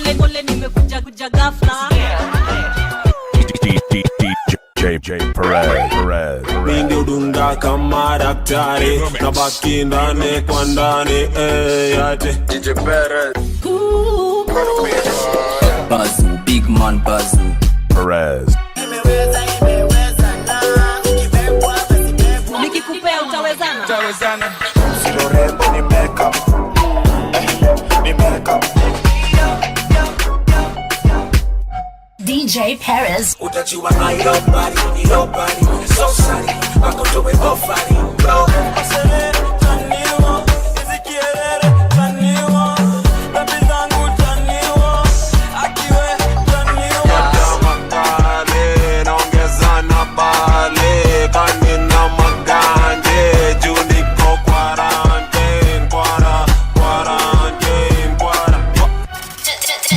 pole pole, nimekuja kuja ghafla. D D D J J Perez Perez. Mi ndio dunga kama daktari, na baki ndani kwa ndani, eh, yate. DJ Perez. Bazu, big man Bazu. Perez. Nikikupea utawezana? Tawezana. Sio rembo, ni makeup. Eh, ni makeup. DJ Perez. Utachiwa nobody, nobody. So sorry, wakotowe ofari. Bro. Taniwa, hizi kielele, taniwa. Dhambi zangu taniwa, akiwe taniwa. Makale, naongeza na bale kanina maganje juu niko quarantine, quarantine, quara. To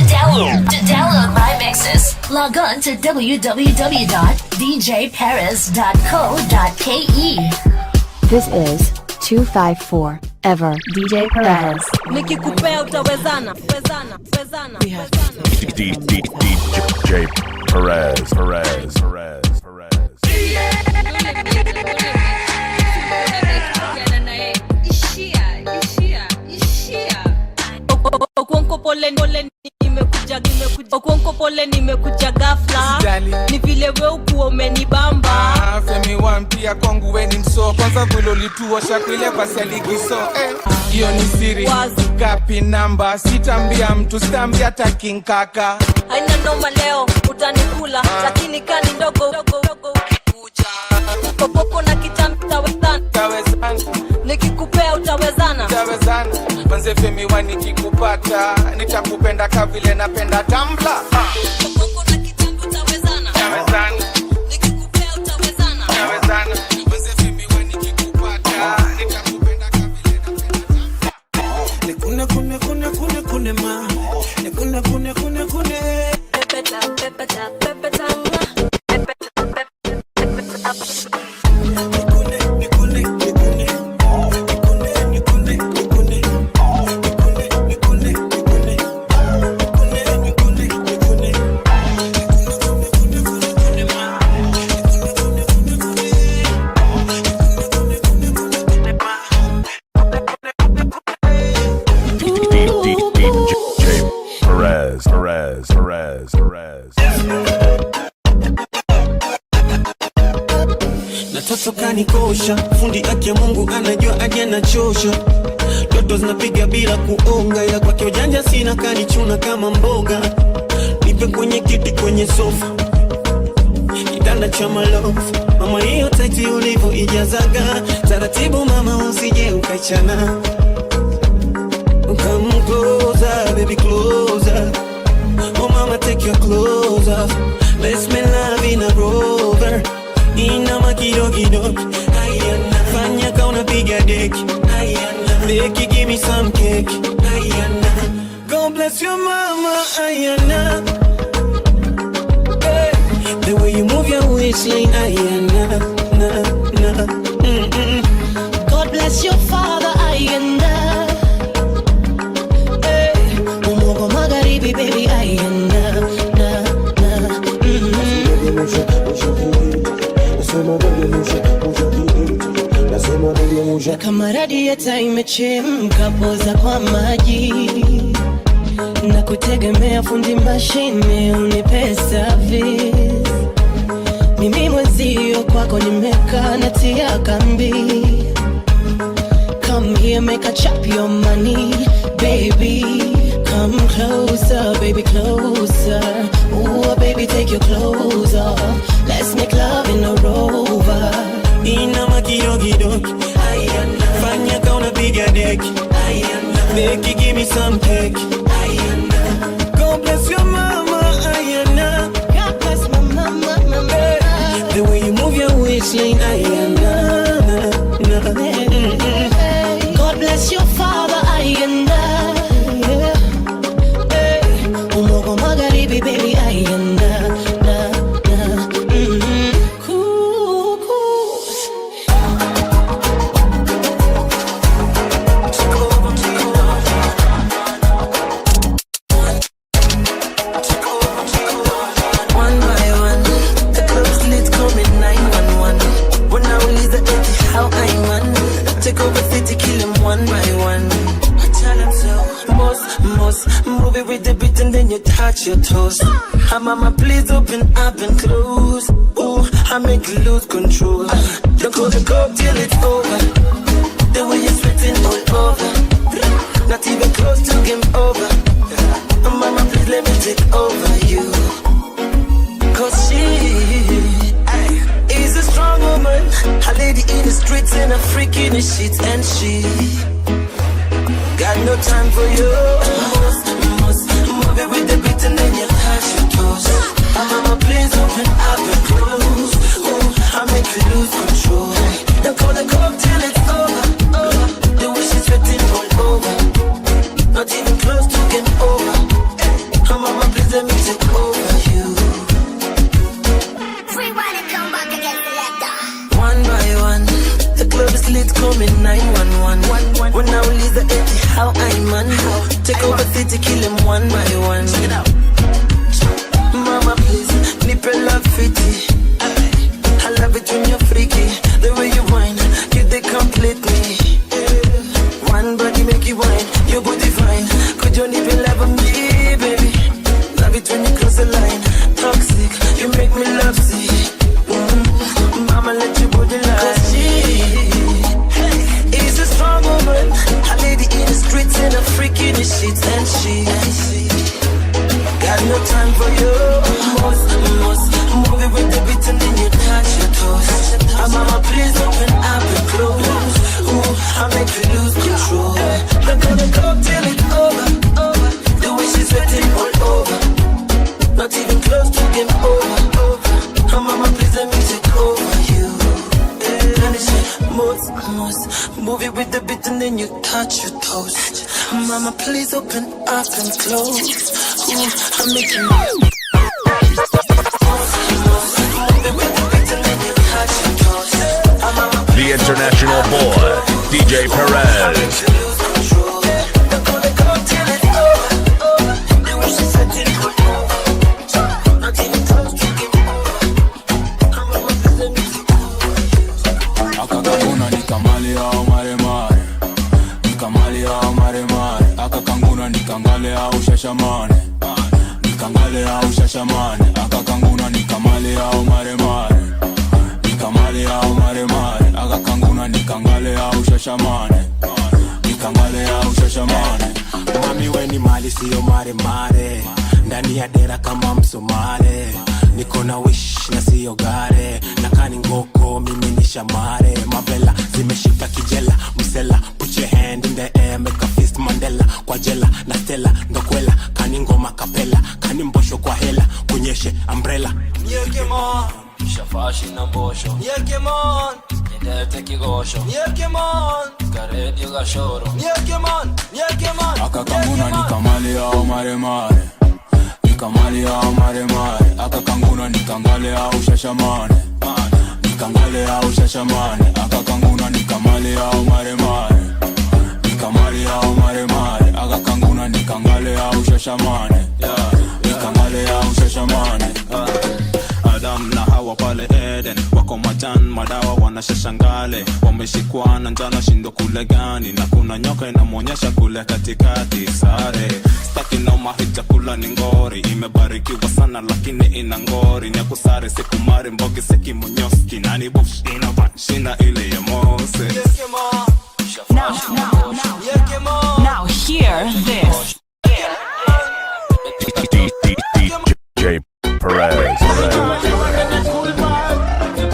download my mixes, log on to www.djperez.co.ke. This is 254 Ever DJ Perez. Nikikupea utawezana? Wezana, wezana, wezana. D D D J Perez Perez Perez Perez. Ishia, ishia, ishia. Okonko pole pole, nimekuja nimekuja. Okonko pole, nimekuja ghafla. Usijali. Ni vile we ukuwa umenibamba. Ah, Femi one pia kwangu we ni msoo, kwanza vile ulituosha kwile basi aligiso, eh, hiyo ni siri. Wazi. Gapi namba? Sitambia mtu, sitambia hata King Kaka. Haina noma, leo utanikula, lakini kani ndogo ndogo ndogo ukikuja popoko na kitambi utawezana? Tawezana. Nikikupea utawezana? Tawezana manze. Femi one, nikikupata nitakupenda kavile napenda tambla, ah. Popoko na kitambi utawezana? Tawezana. Nikikupea utawezana? Tawezana manze. Femi one, nikikupata nitakupenda kavile napenda tambla. Nikune kune kune kune kune ma. Nikune kune kune kune. Pepeta pepeta pepeta Nikune nikune nikune. Nikune nikune nikune. Nikune nikune nikune. Nikune nikune nikune. Nikune kune kune kune ma. Nikune kune kune kune. Nikune kune kune kune ma. D D D J Perez Perez Perez Perez. Natoto kanikosha, fundi ake Mungu anajua aje anachosha. Toto zinapiga bila kuonga, ila kwake ujanja sina, kanichuna kama mboga. Nipe kwenye kiti, kwenye sofa, kitanda cha malofu. Mama, hiyo taiti ulivyo ijazaga, taratibu mama, usije ukaichana. Come closer, baby, closer. Oh mama, take your clothes off. Let's make love in a Rover. Inama kidogo, ayana. Fanya ka unapiga deki, ayana. Deki, give me some cake, ayana. God bless your mama, ayana. Hey, the way you move your waistline, ayana, na na. God bless your father, ayana. Hey, Umogo magharibi, baby, ayana, na, na. Na kama radieta imechemka, poza kwa maji na kutegemea fundi mashine unipe service. Mimi mwenzio kwako nimekaa natia kambi. Come here, make a chop your money, baby. Come closer, baby, closer. Ooh, baby, take your clothes off. Let's make love in a Rover. Inama kidogo, ayana. Fanya ka unapiga deki, ayana. Deki, give me some cake, ayana. God bless your mama, ayana. God bless my mama, mama. The way you move your waistline, ayana, na, na. God bless your father, ayana. Yeah. Hey. Umogo magharibi, baby, ayana, na, na. Cool, cool. city, kill 'em one by one. I tell 'em so. Most, most, move it with the beat and then you touch your toes. Ah, mama, please open up and close. Ooh, I make you lose control. Don't call the cop till it's over. The way you're sweating all over. Not even close to game over. Oh, mama, please let me take over you. 'Cause she is a strong woman. A lady in the streets and a freak in the sheets. And she got no time for you. Most, most, move it with the beat and then you touch your toes. Ah, mama, please open up and close. Ooh, I make you lose control. Don't call the cop till it's over. The way she's sweating all over. Not even close to game over. Oh, mama, please let me take over you. Rewind and come back again, selector. One by one, the club is lit, call me 911. When I release the 80, how I man. Take over city, kill him one by one. Check it out. Mama, please, nipe love fiti. I love it when you're freaky. The way you whine, you they complete me. One body make you whine, your booty fine. Could you even love me, baby? Love it when you cross the line. Toxic, you make me love sick. Mama, let your body lie. 'Cause she is a strong woman. A lady in the streets and a freak in the sheets. And she got no time for you. Most, most, move it with the beat and then you touch your toes. Ah, mama, please open up and close. Ooh, I make you lose control. Don't call the cop till it's over. The way she's sweating all over. Not even close to game over. Oh, mama, please let me take over you. Most, most, move it with the beat and then you touch your toes. Mama, please open up and close. Ooh, I make you. Move it with the beat and then you touch your toes. Ah, mama, The International Boy, DJ Perez. lose control. Don't call the cop till it's over. The way she's sweating all over. Not even close to game over. Ah, mama, please let me take over. Akakanguna nikamali au maremare, nikamali au maremare, akakanguna nikangale au shashamane, nikangale au shashamane, akakanguna nikamali au maremare, nikamali au maremare, akakanguna nikangale au shashamane, nikangale au shashamane. Mami we ni mali siyo maremare, ndani ya dera kama msomale, niko na wish na siyo gare, na kani ngoko mimi ni shamare, mavela zimeshika kijela, msela put your hand in the air make a fist Mandela, kwa jela na stella ndokwela, kani ngoma kapela, kani mbosho kwa hela, kunyeshe umbrella. Shafashi na mbosho nyendete kigosho karedio gashoro. Akakanguna nikamali au maremare, nikamali au maremare, akakanguna nikangale au shashamane, nikangale au shashamane, akakanguna nikamali au maremare, nikamali au maremare, akakanguna nikangale au shashamane, nikangale au shashamane. Adam na Hawa pale Eden wako majan madawa wanashashangale wameshikwa na njano shindo kule gani na kuna nyoka inamwonyesha kule katikati sare staki noma hii chakula ni ngori imebarikiwa sana lakini ina ngori nyakusare sikumari mbogi sekimonyoski nani bush inava shina ile ya Moses. Now, now, now, now hear this. DJ Perez.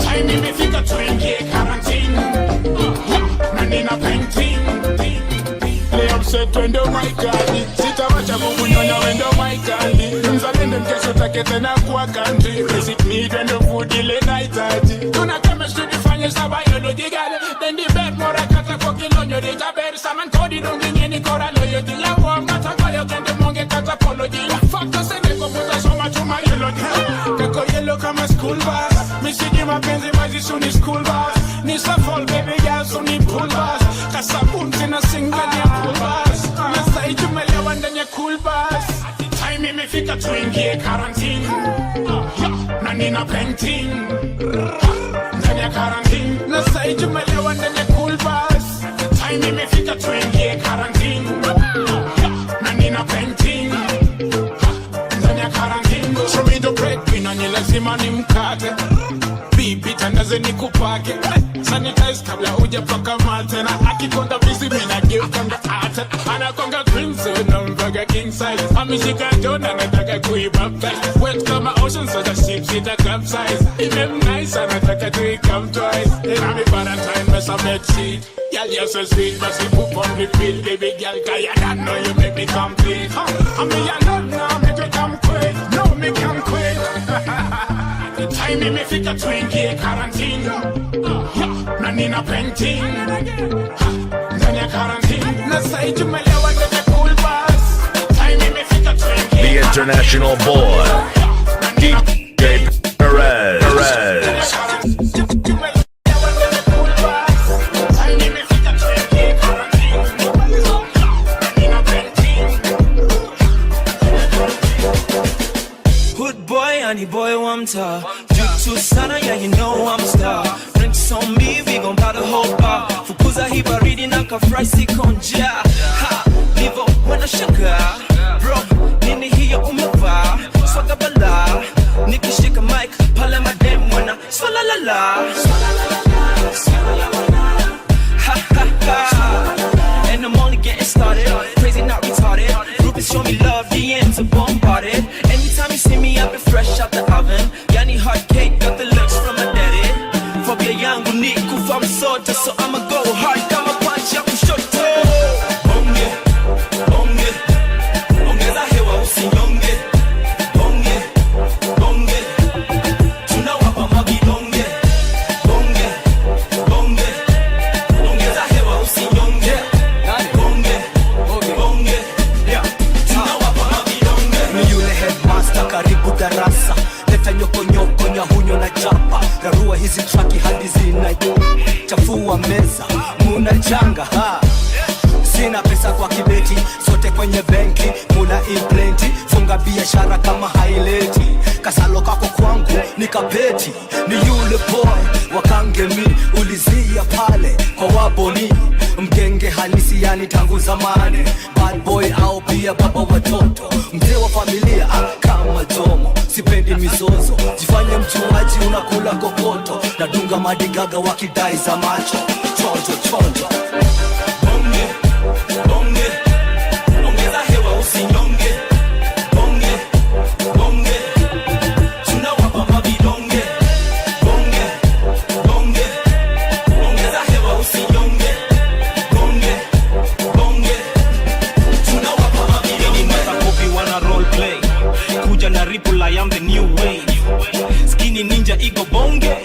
Time imefika tuingie quarantine. Na nina painting. Leo mseto ndo my candy. Sitawacha kukunyonya wendo my candy. Mzalendo mkesho take tena kwa country. Basic need wendo food ile nahitaji. Tuna chemistry tufanye sa biological. Then the bed mora kata kwa kilonyo de jaber. Saman kodi dungi ngeni kora loyo dila wa mata koyo kende monge kata apology. Fuck us and computer soma chuma eulogy. Kako yellow kama school bus. Misiji mapenzi maji suni school bus. Nisa fall baby girl suni pool bus. Kasabun tena sing ndani ya pool bus. Nasa itumelewa ndani ya cool bus. Time imefika tuingie quarantine. Na nina painting. Ndani ya quarantine. Nasa itumelewa ndani ya cool bus. Time imefika tuingie karantini. Na nina painting ndani ya karantini. Show me the breadwinner, ni lazima nimkate. Bibi tandaze nikupake. Sanitize kabla hujapaka mate. Na akikonga busy mimi nageukanga ate. Anakonga queen so namvaga king size. Ameshika jona anataka kuibaptize. Wet kama ocean so the ship sita capsize. Imemnice anataka to come twice. Ina mi Valentine mess a bed sheet. Girl, you're so sweet, but you put on repeat. Baby girl, 'cause you don't know you make me complete. Huh? I'm me alone now, make you come quick. No, me come quick. Time imefika tuingie karantini. Yeah, na nina painting ndani ya karantini. Na sai tumelewa ndani ya cool bus. Time imefika tuingie The International Boy, DJ Perez. Perez. Time imefika tuingie karantini. Na nina painting. Hood boy, honey boy, one time. Juu sana, yeah, you know I'm a star. Drinks on me, we gon' buy the whole bar. Fukuza hii baridi na kafry sikonja. Ha, nivo wanashangaa. Bro, nini hiyo umevaa? Swaga bala. Nikishika mic, pale madem wana swala la la. Ha ha ha. And I'm only getting started. Crazy, not retarded. Groupies show me love, DMs are bombarded. Anytime you see me, I've been fresh out the oven. Yani hard cake, got the looks from my daddy. Phobia yangu ni kufa msoto, so I'ma go hard kama punch ya kushoto. Bonge, bonge, ongeza hewa usinyonge. Bonge, bonge, tunawapa mabidonge. Bonge, bonge, ongeza hewa usinyonge. Bonge, bonge, tunawapa mabidonge. Ni yule headmaster karibu darasa, leta nyokonyoko nyahunyo na chapa, rarua hizi traki hadi zina chafua meza, muna changa ha. Sina pesa kwa kibeti, sote kwenye benki, mula implenti, funga biashara kama haileti, kasalo kako kwangu ni kapeti, ni yule boy wakangemi, ulizia pale kwa waboni, mgenge halisi yani tangu zamani, bad boy au pia baba watoto, mzee wa familia kama Jomo, sipendi mizozo, jifanye mchuaji unakula kokoto, nadunga madigaga wakidai za macho, chonjo chonjo. Bonge, bonge, ongeza hewa usinyonge. Bonge, bonge, tunawapa mabidonge. Bonge, bonge, ongeza hewa usinyonge. Bonge, bonge, tunawapa mabidonge. Makofi wana role play, kuja na ripple, I am the new wave. Skinny ninja ego bonge.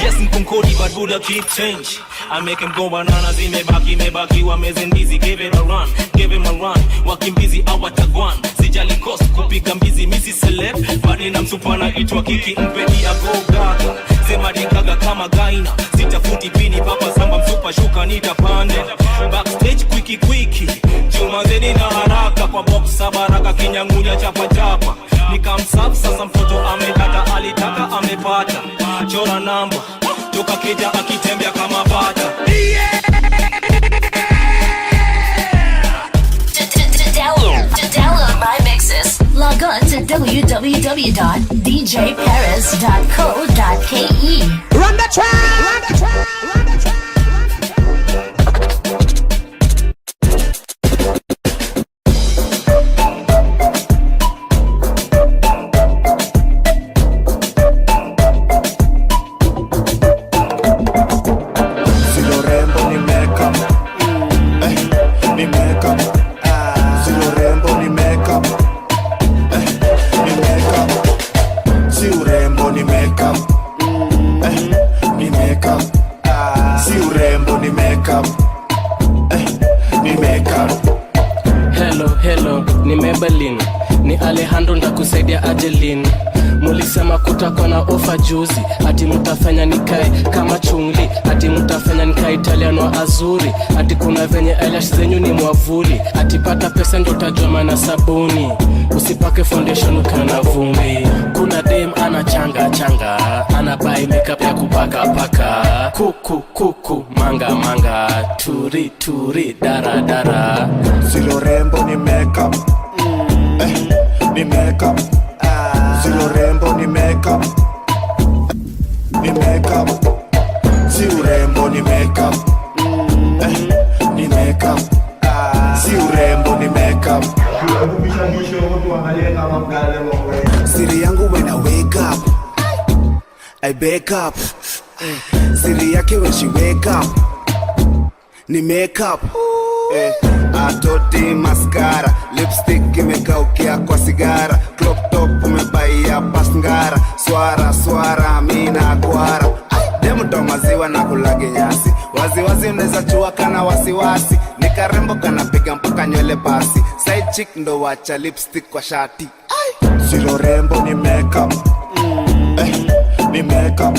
Yes, mkonkodi but Buddha keep change. I make him go bananas, imebaki imebaki wameze ndizi. Give it a run, give him a run. Wakimbizi awatagwan, sijali cost kupiga mbizi. Misi celeb, bali na msupana itwa kiki mpe dia go gaga. Sema dikaga kama gaina, sitafuti pini papa samba msupa shuka nitapanda. Backstage kwiki kwiki, jumazeni na haraka kwa boxa baraka kinyangunya chapa chapa. Nikamsub sasa mtoto amekata, alitaka amepata. Chora namba, toka keja akitembea kama bata. To download my mixes, log on to www.djparis.co.ke. Run the track! Run the track! Run the track! Silo rembo ni makeup, eh, ni makeup. Silo rembo ni makeup, eh, ni makeup. Si urembo ni makeup, eh, ni makeup. Si urembo ni makeup, eh, ni makeup. Hello, hello, ni Maybelline, ni Alejandro ndakusaidia Adeline. Mulisema kutakuwa na ofa juzi, ati mtafanya nikae kama chungli, ati mtafanya nikae Italian wa azuri, ati kuna venye eyelash zenyu ni mwavuli, ati pata pesa ndo utajua maana sabuni. Usipake foundation ukiwa na vumbi. Kuna dem ana changa changa, ana buy makeup ya kupaka paka. Kuku kuku manga manga, turi turi dara dara. Silo rembo ni makeup, eh, ni makeup. Silo rembo ni makeup, ni makeup. Si urembo ni makeup, eh, ni makeup. Si urembo ni makeup. Siri yangu when I wake up, I wake up. Siri yake when she wake up ni makeup. Eh, atoti mascara, lipstick imekaukia kwa sigara, crop top umebaia pasngara, swara swara mina kwara. Demto maziwa na kulage nyasi waziwazi, mnaweza chua kana wasiwasi, ni karembo kanapiga mpaka nywele pasi, side chick ndo wacha lipstick kwa shati. Silo rembo ni makeup, eh, ni makeup.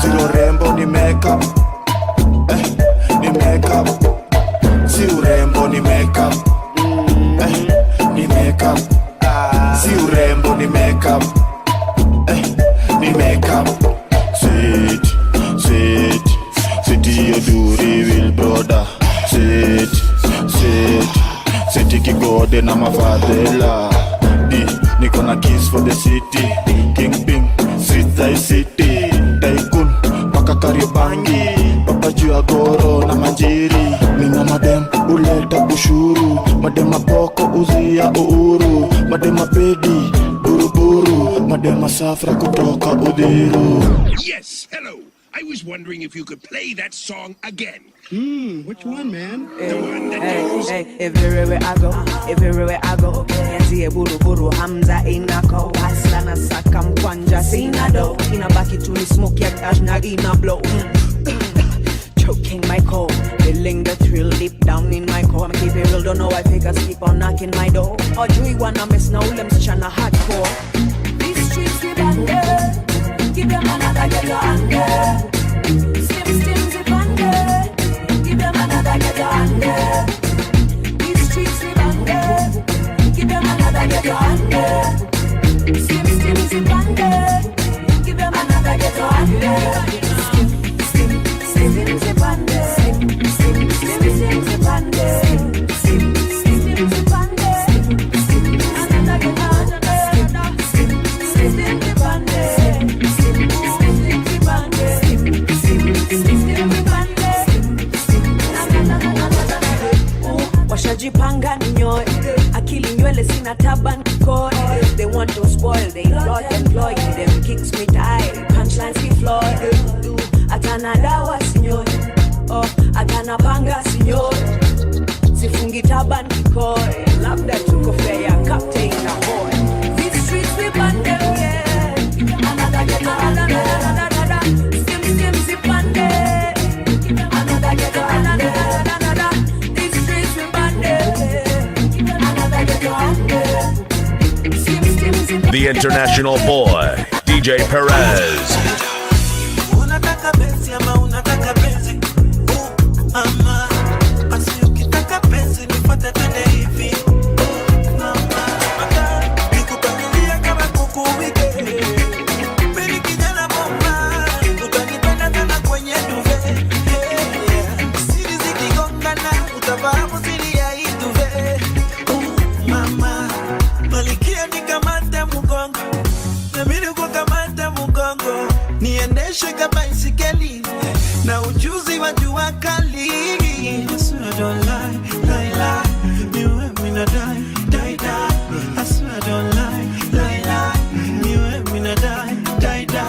Silo rembo ni makeup, eh, ni makeup. Si urembo ni makeup, eh, ni makeup. Si urembo ni makeup, eh, ni makeup. Sit, sit, sit hiyo duri will brother. Sit, sit, sit kigode na mafadhela. D, niko na keys for the city. Kingpin, street thy city. Tycoon, paka Kariobangi. Papa juu ya goro na manjiri. Nina madem uleta ushuru. Madem mapoko uzia uhuru. Madem mapedi buruburu. Madem masafra kutoka Udhiru. Yes, hello. I was wondering if you could play that song again. Which one, man? The one that Hey, goes. hey, everywhere I go, everywhere I go. Nianzie buruburu, Hamza inako. Hustler na saka mkwanja, sina do. Inabaki tu ni smoke ya cash na ina blow. Choking my core, feeling the thrill deep down in my core. I'm keep it real, don't know why fakers keep on knocking my door. Ojui wana miss na ule msichana hardcore. These streets we bande, give them another ghetto under. Stim stim zipande, give them another ghetto under. These streets we bande, give them another ghetto under. Stim stim zipande, give them another ghetto under. Stim stim stim zipande, stim stim stim zipande, stim stim zipande, stim another ghetto under. Stim stim zipande, stim stim zipande, stim stim zipande, Washajipanga ninyoe, akili nywele sina taban kikoi. They want to spoil, they plot employ them kicks me tight, punchlines ki floyd. Atana dawa sinyoe, oh, atana panga sinyoe. Sifungi taban kikoi, labda tuko fair, captain ahoy. These streets we bande, yeah. Another ghetto, another, another, another. Stim, stim, zipande. Another ghetto, another, another. These streets we bande, another ghetto, another. Stim, stim, zipande. The international boy, DJ Perez. Unataka penzi ama unataka penzi? Mama, basi ukitaka penzi nifuate twende hivi. Mama, nikupangilia kama kuku wike. Mimi kijana bomba, utanipenda sana kwenye duve. Siri zikigongana, utafahamu siri ya hii duve. Mama, malikia nikamate mgongo. Na mimi kukamata mgongo. Niendeshe kama baisikeli na ujuzi wa jua kali. I swear I don't lie, lie, lie. Niwe mina die, die, die. I swear I don't lie, lie, lie. Niwe mina die, die, die.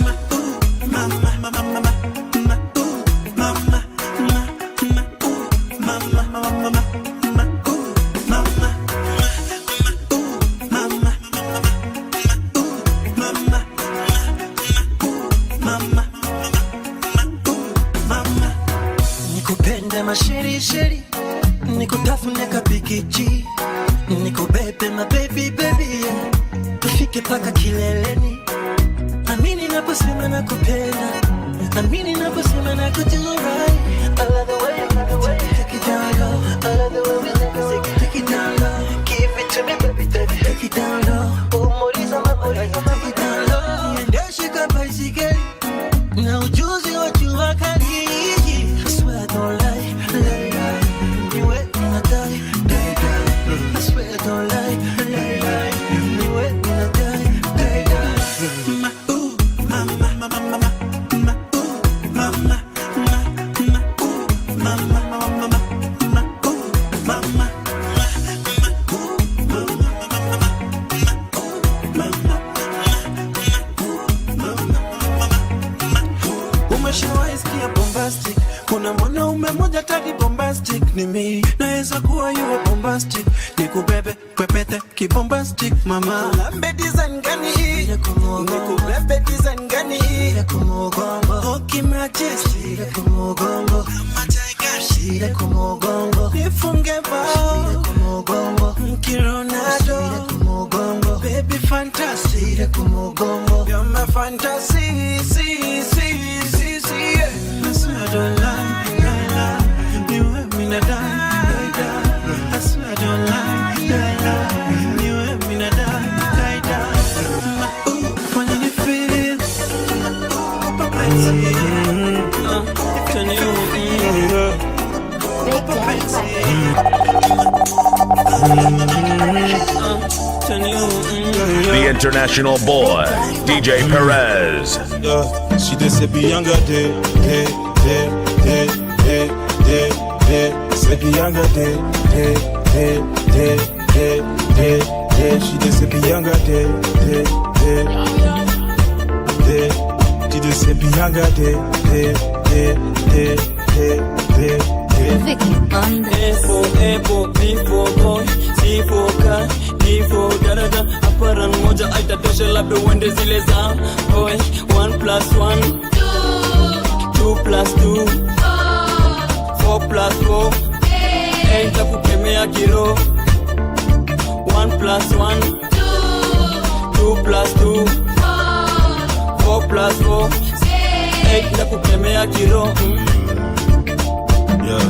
Ma, ooh, ma, ma, ma, ma, ma, ma, ma, ooh, ma, ma, ma, ma, ooh, ma, ma, ma, ma, ma, ma, ooh, ma, ma, ma, ma, ooh, ma, ma, ma, ma, ma, ooh, ma, ma, ma, mama, mama, nikupende masherisheri, nikutafune kapikichi, nikubebe ma baby baby, yeah. Tufike paka kileleni. Amini naposema nakupenda, amini naposema nakujua right. I love the way you take it down low. I love the way we take it down low. Give it to me baby. Hadi bombastic ni mi naweza kuwa you are bombastic, nikubebe kwepete kibombastic mama. Lambe design gani hii? Nikubebe design gani hii? Oh, majesty nifunge bao Mkironaldo, baby fantasy, you're my fantasy, see, see, see, see, yeah. I swear I don't lie, lie, lie. Ni wewe mimi na die, die, die. I swear I don't lie, lie, lie. Ni wewe mimi na die, die, die. Ooh, fanya ni feel. Ooh, paparazzi. Turn you The international boy, DJ Perez. Yeah, she did say Bianca day, day, day, day, day, day, day. Say Bianca day, day, day, day, day, day, day. She did say Bianca day, day, day, day. She did say Bianca day, day, day, day, day, day, day. A for apple, B for boy, C for car, D for daraja. Hapa moja aitatosha, labda uende zile za boy. 1 plus 1, 2 plus 2, 4 plus 4, 8 takukemea kiro. 1 plus 1, 2 plus 2, 4 plus 4, 8 takukemea kiro. Yeah.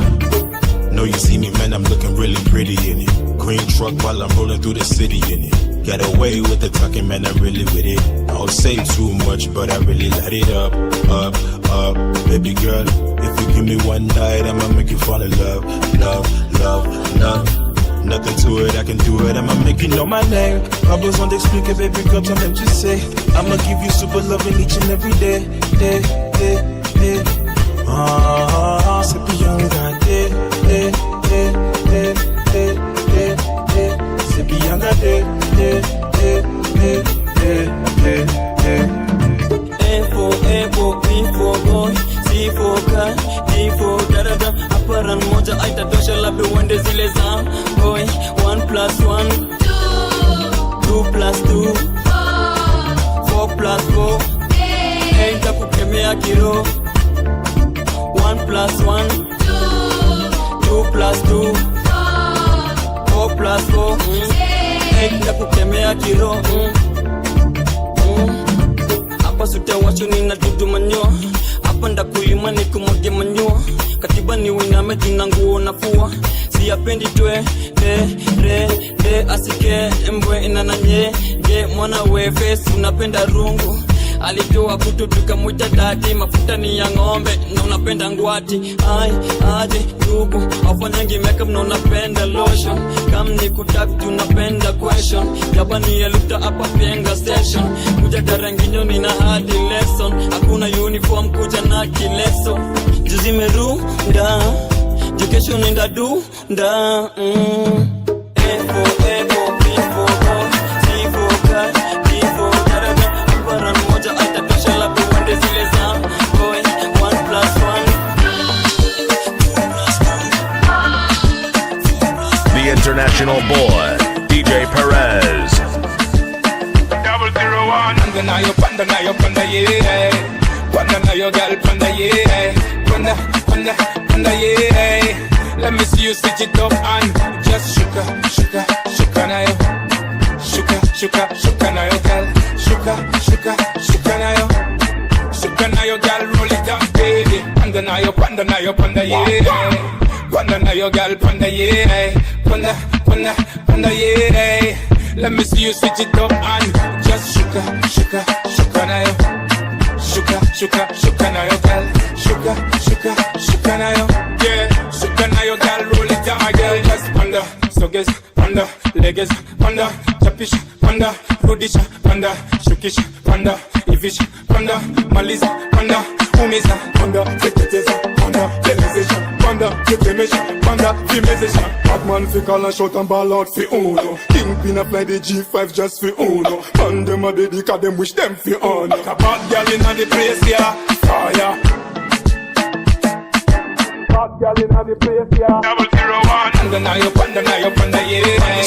Know you see me, man, I'm looking really pretty in it. Green truck while I'm rolling through the city in it. Got away with the talking, man, I'm really with it. I don't say too much, but I really light it up, up, up. Baby girl, if you give me one night, I'ma make you fall in love, love, love, love. Nothing to it, I can do it, I'ma make you know my name. Pas besoin d'expliquer, baby girl, toi-même tu sais. I'ma give you super loving each and every day, day, day, day. Ah, c'est Bianca, day, day, day, day, day, day, day. C'est Bianca, day, day, day, day, day, day, day. A for apple, B for boy, C for car, D for daraja. Hapa moja aitatosha, labda uende zile za boy. 1 plus 1, 2 plus 2, 4 plus 4, 8 takukemea kiro. 1 plus 1, 2 plus 2, 4 plus 4, 8 takukemea kiro. Hapa sute wacho nina dudu manyoa. Hapa ndakulima nikumwage manyoa. Katiba ni winame jina nguo nafua. Siyapendi twe, te, re, de, asike, mbwe inananye. Je, mwana we face unapenda rungu. Alitoa kutu tukamwita dadi. Mafuta ni ya ng'ombe na unapenda ngwati. Ai, aje, ndugu, haufanyangi makeup na unapenda lotion. Kam ni kutap tunapenda question. Jabani ya luta hapa Penga station. Kuja Taranginyo nina hadi lesson. Hakuna uniform kuja na kileso. Juzi merunda, jukesho nenda dunda. A for apple, B for boy, C for car, D for daraja. Hapa moja aitatosha, labda uende zile za boy. 1 plus 1. The international boy, DJ Perez. 001. Panda na yo, panda na yo, panda yeah. Panda na yo, girl, panda yeah. Panda, panda, panda yeah. Let me see you switch it up and just shuka, shuka, shuka na yo. Shuka, shuka, shuka na yo, girl. Shuka, shuka, shuka na yo. Shuka na yo, girl, roll it up, baby. Panda na yo, panda na yo, panda yeah. Panda na yo, girl, panda yeah. Panda, panda, panda yeah. Let me see you switch it up and just shuka, shuka, shuka na yo. Shuka, shuka, shuka na yo, girl. Shuka, shuka, shuka na yo. Yeah, shuka na yo, girl, roll it up, my girl. Just panda, soges, panda, leges, panda, chapisha, panda, rudisha, panda, shukisha, panda, ivisha, panda, maliza, panda, umiza, panda, teketeza, panda, telezesha, panda, tetemesha, panda, vimezesha. Batman fi call and shout and ball out fi uno. Kingpin a fly the G5 just fi uno. Man dem a dedica them wish them fi honor. A bad girl inna the place, yeah, fire. Hot girl inna the place, yeah. 001. Panda na yo, panda na yo, panda yeah.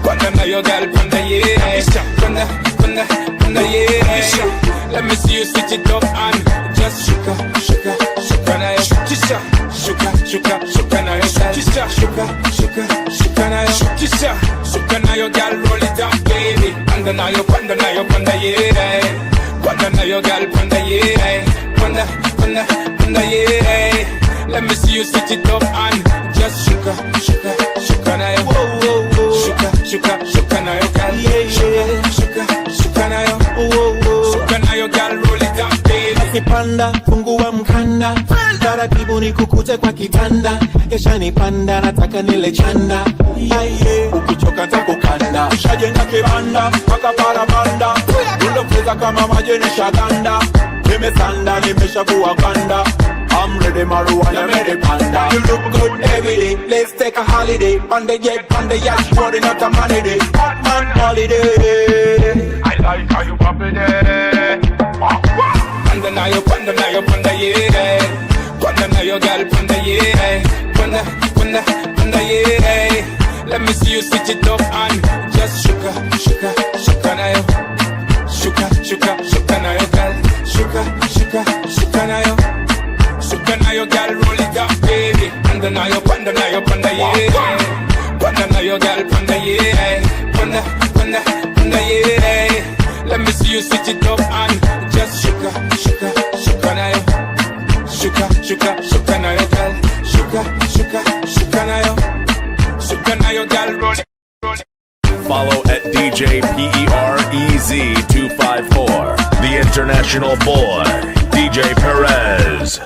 Panda na yo, girl, panda yeah. Panda, panda, panda yeah. Let me see you switch it up and just shuka, shuka, shuka na yo. Chisha, shuka, shuka, shuka na yo. Chisha, shuka, shuka, shuka na yo. Chisha, shuka na yo, girl, roll it up, baby. Panda na yo, panda na yo, panda yeah. Panda na yo, girl, panda yeah. Panda, panda, panda yeah. Let me see you switch it up and just shuka, shuka, shuka na yo. Shuka, shuka, shuka na yo, girl. Shuka, shuka, shuka na yo. Shuka na yo, girl, roll it up, baby. Akipanda fungua mkanda, taratibu nikukute kwa kitanda, keshanipanda nataka nile chanda. Aye, ukichoka takukanda, Ushajenga kibanda mpaka parapanda, ulopeza kama maji ni shaganda. Nimesanda nimeshakuwa kanda. I'm ready, marijuana, ready, panda. You look good every day. Let's take a holiday. On the jet, on the yacht, running out of money day. Hot man holiday. I like how you pop it there. Panda na yo, panda na yo, panda yeah. Panda na yo, girl, panda yeah. Panda, panda, panda yeah. Let me see you switch it up and just shuka, shuka, shuka na yo. Shuka, shuka, shuka na yo, girl. Shuka, shuka, shuka na yo. Shuka na yo, girl, roll it up, baby. Panda na yo, panda na yo, panda yeah. Panda na yo, girl, panda yeah. Panda, panda, panda yeah. Let me see you switch it up and just shuka, shuka, shuka na yo. Shuka, shuka, shuka na yo, girl. Shuka, shuka, shuka na yo. Shuka na yo, girl, roll it, roll it. Follow at DJ PEREZ 254, the international boy, DJ Perez.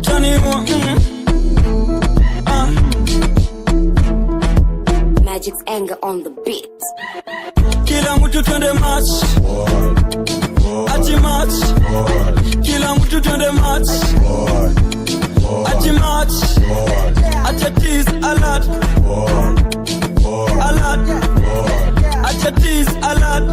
Johnny, Magic's anger on the beat. Kila mtu twende match. Ati match. Kila mtu twende match. Ati match. Acha tease alert. Alert. Acha tease alert.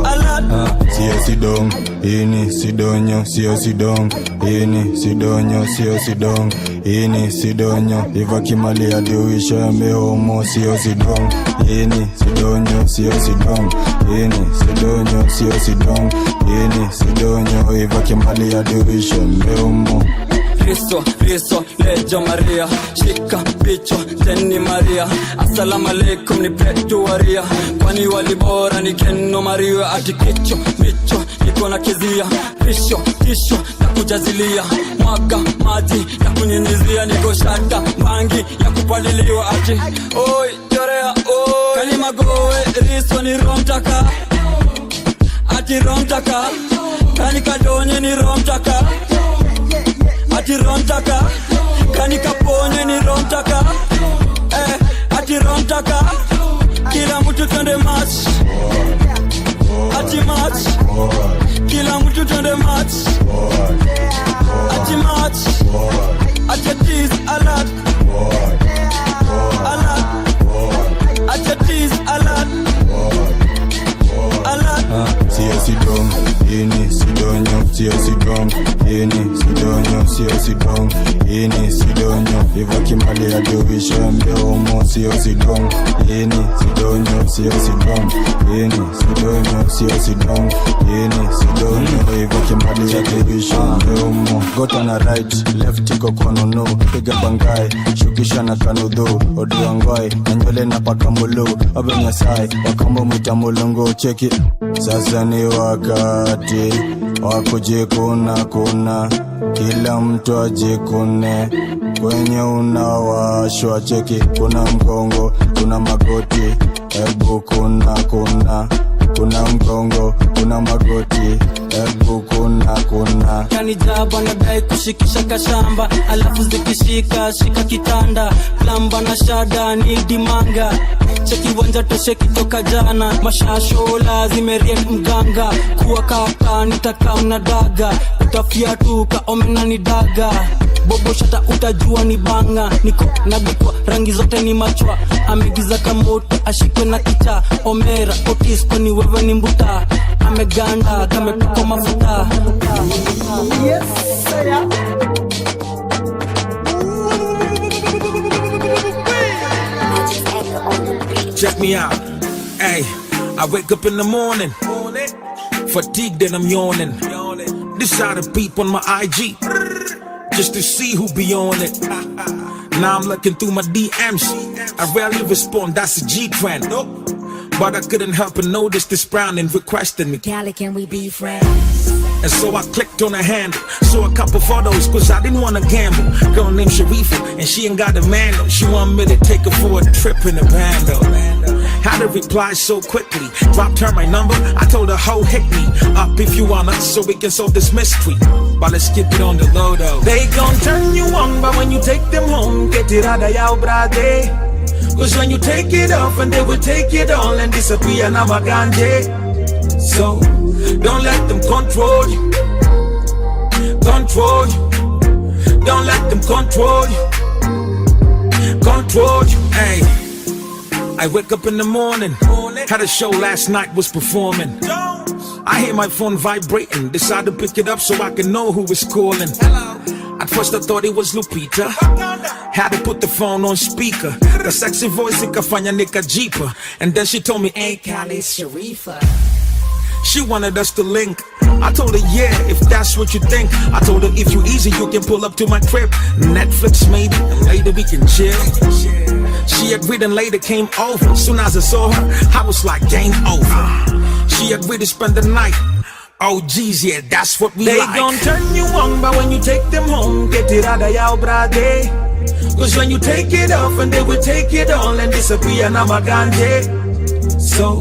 Alert. Sio sidong, ini sidonyo, sio sidong, ini sidonyo, sio sidong, ini sidonyo, iva kimali hadi uishe meomo, sio sidong, ini sidonyo, sio sidong, ini sidonyo, sio sidong, ini sidonyo, iva kimali hadi uishe meomo. Kristo, Kristo, lejo Maria, shika picho, teni Maria. Assalamu alaikum ni petuaria, kwani walibora ni Keno Maria. Ati kicho, micho, niko na kezia, pisho, tisho, na kujazilia, mwaga maji na kunyinyizia, niko shata, bangi ya kupaliliwa. Ati, oi, chorea, oi, kanimagoe, riso ni romtaka, ati romtaka, kanikadonye ni romtaka. Ati romtaka, kanikaponye ni romtaka. Ati romtaka, kila mtu twende match. Ati match, kila mtu twende match. Ati match, ati tease alert. Alert, ati tease alert. Alert. Sio sidong, ini sidonyo, sio sidong, ini sidonyo, sio sidong, ini sidonyo, iva kimali hadi uishe meomo, sio sidong, ini sidonyo, sio sidong, ini sidonyo, sio sidong, ini sidonyo, iva kimali hadi uishe meomo. Gota na right, left iko kwa nunu, piga bangai, shukisha na kanudhu, odiwangoi, na nywele na paka mulu, abe nyasai, wakambo mwita mulungu, cheki. Sasa ni wakati wa kujikuna kuna, kila mtu ajikune kwenye unawashwa. Cheki, kuna mgongo, kuna magoti, ebu kuna kuna Kuna mgongo, kuna magoti, ebu kuna kuna. Kanijaba nadai kushikisha kashamba, alafu zikishika shika kitanda, plamba na shada ni dimanga, chekiwanja toshe kitoka jana, mashashola zimeriet mganga, kuwa kaka nitaka na daga, utafiatuka omena ni daga, bobo shata utajua ni banga, niko nabikwa rangi zote ni machwa, amegiza kamoto ashikwe na kicha, omera otis kwani wewe ni mbuta, ameganda kamepakwa mafuta. Yes, sir. Check me out. Hey, I wake up in the morning, fatigued and I'm yawning. Decide to peep on my IG just to see who be on it. Now I'm looking through my DMs. I rarely respond, that's a G trend. But I couldn't help but notice this browning requesting me. Cali, can we be friends? And so I clicked on her handle, saw a couple photos, cause I didn't wanna gamble. Girl named Sharifa, and she ain't got a man though. She want me to take her for a trip in a bando. Had to reply so quickly, dropped her my number, I told her, ho, hit me up if you wanna, so we can solve this mystery. But let's keep it on the low though. They gon' turn you on, but when you take them home, get it out of your brade. Cause when you take it off, and they will take it all and disappear now ganje. So don't let them control you. Control you. Don't let them control you. Control you. Hey, I wake up in the morning. Had a show last night, was performing. I hear my phone vibrating. Decide to pick it up so I can know who is calling. At first I thought it was Lupita. Had to put the phone on speaker. The sexy voice ikafanya nikajipa. And then she told me, hey, Cali, Sharifa. She wanted us to link. I told her, yeah, if that's what you think. I told her, if you easy, you can pull up to my crib. Netflix maybe, and later we can chill. She agreed and later came over. Soon as I saw her, I was like, game over. She agreed to spend the night. Oh geez, yeah, that's what we They like. gon' turn you on, but when you take them home, get it out of your brade. Cause when you take it off, and they will take it all and disappear now my ganje. So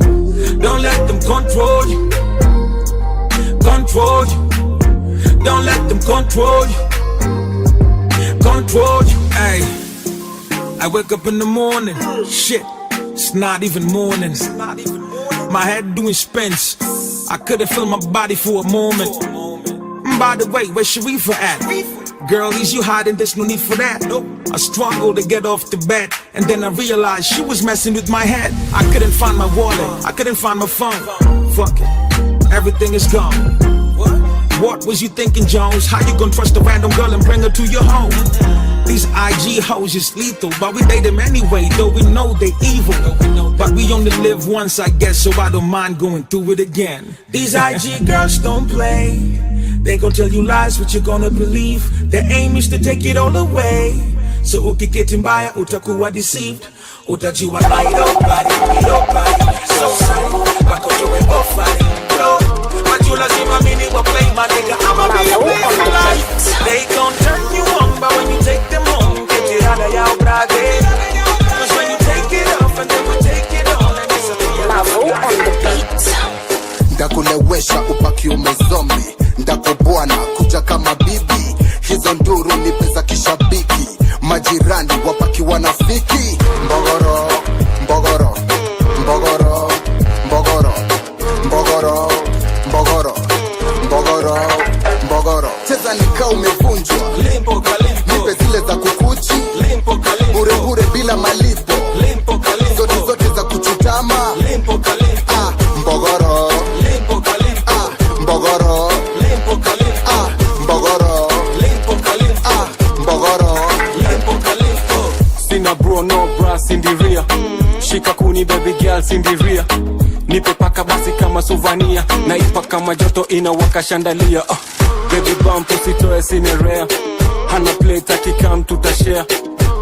don't let them control you. Control you. Don't let them control you. Control you. Hey, I wake up in the morning. Shit, it's not even morning. My head doing spins. I couldn't feel my body for a moment. By the way, where's Sharifa at? Girl, is you hiding? There's no need for that. I struggled to get off the bed, and then I realized she was messing with my head. I couldn't find my wallet, I couldn't find my phone. Fuck it, everything is gone. What was you thinking, Jones? How you gonna trust a random girl and bring her to your home? These IG hoes is lethal, but we date them anyway, though we know they evil. But we only live once, I guess, so I don't mind going through it again. These IG girls don't play. They gon' tell you lies, what you gonna believe. Their aim is to take it all away. So ukiketi mbaya utakuwa deceived. Utajiwa nobody, nobody. So sorry, wako tuwe ofari. Yo, but you lazima mini wa play my nigga. I'ma be a player for life. They gon' turn you on, but when you take them home, get it out of your brade. Cause when you take it off, and they will take it all, and it's a on the beat. Ndakulewesha upaki umezombi, ndakobwana kuja kama bibi, hizo nduru ni pesa kishabiki, majirani wapaki wanafiki. Mbogoro, mbogoro, mbogoro, mbogoro, mbogoro, mbogoro, mbogoro, mbogoro. Cheza nika umevunjwa, nipe zile za kukuchi, bure bure bila malipo, zote zote za kuchutama. Ah, mbogoro, ah, mbogoro, ah, mbogoro, ah, mbogoro. Sina bro no bra sindiria, shika kuni baby girl sindiria, nipe paka basi kama suvania, naipa kama joto inawaka shandalia. Baby bump usitoe sinerea, hana plate akikam tutashare.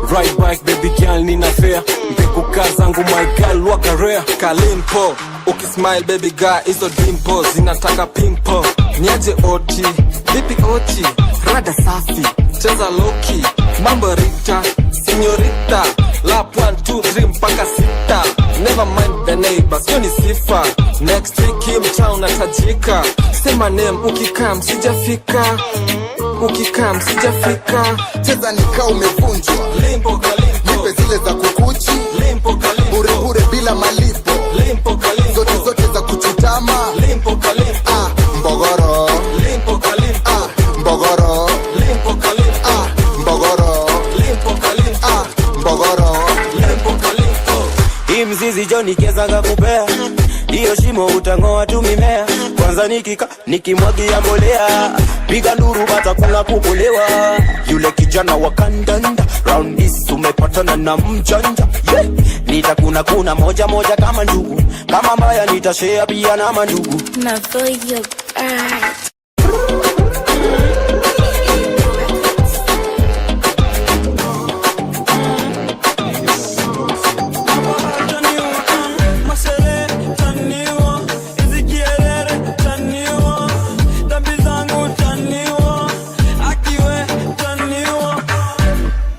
Ride bike baby girl nina fair, mbegu kazangu my girl waka rare. Kalimpo ukismile baby girl hizo dimples zinataka pimple. Niaje oti vipi oti, rada safi cheza loki, mambo rita senyorita, lap 1 2 3 mpaka 6. Never mind the neighbors, hiyo ni sifa. Next week unatajika. Sema name ukikam sijafika. Ukikam sijafika. Cheza nikaa umevunjwa. Nipe zile za kukuchi. Bure bure bila malipo. Zote zote za kuchutama. Ah, mbogoro. Ah, mbogoro. Ah, mbogoro. Ah, mbogoro. Hii mzizi jo nikiezanga kupea hiyo shimo utangoa tu mimea. Kwanza nikika nikimwagia mbolea, piga nduru batakula kukolewa. Yule kijana wa kandanda round this umepatana na mjanja, yeah. Nitakuna kuna moja moja kama ndugu, kama mbaya nitashare pia na mandugu. Mavoyo art.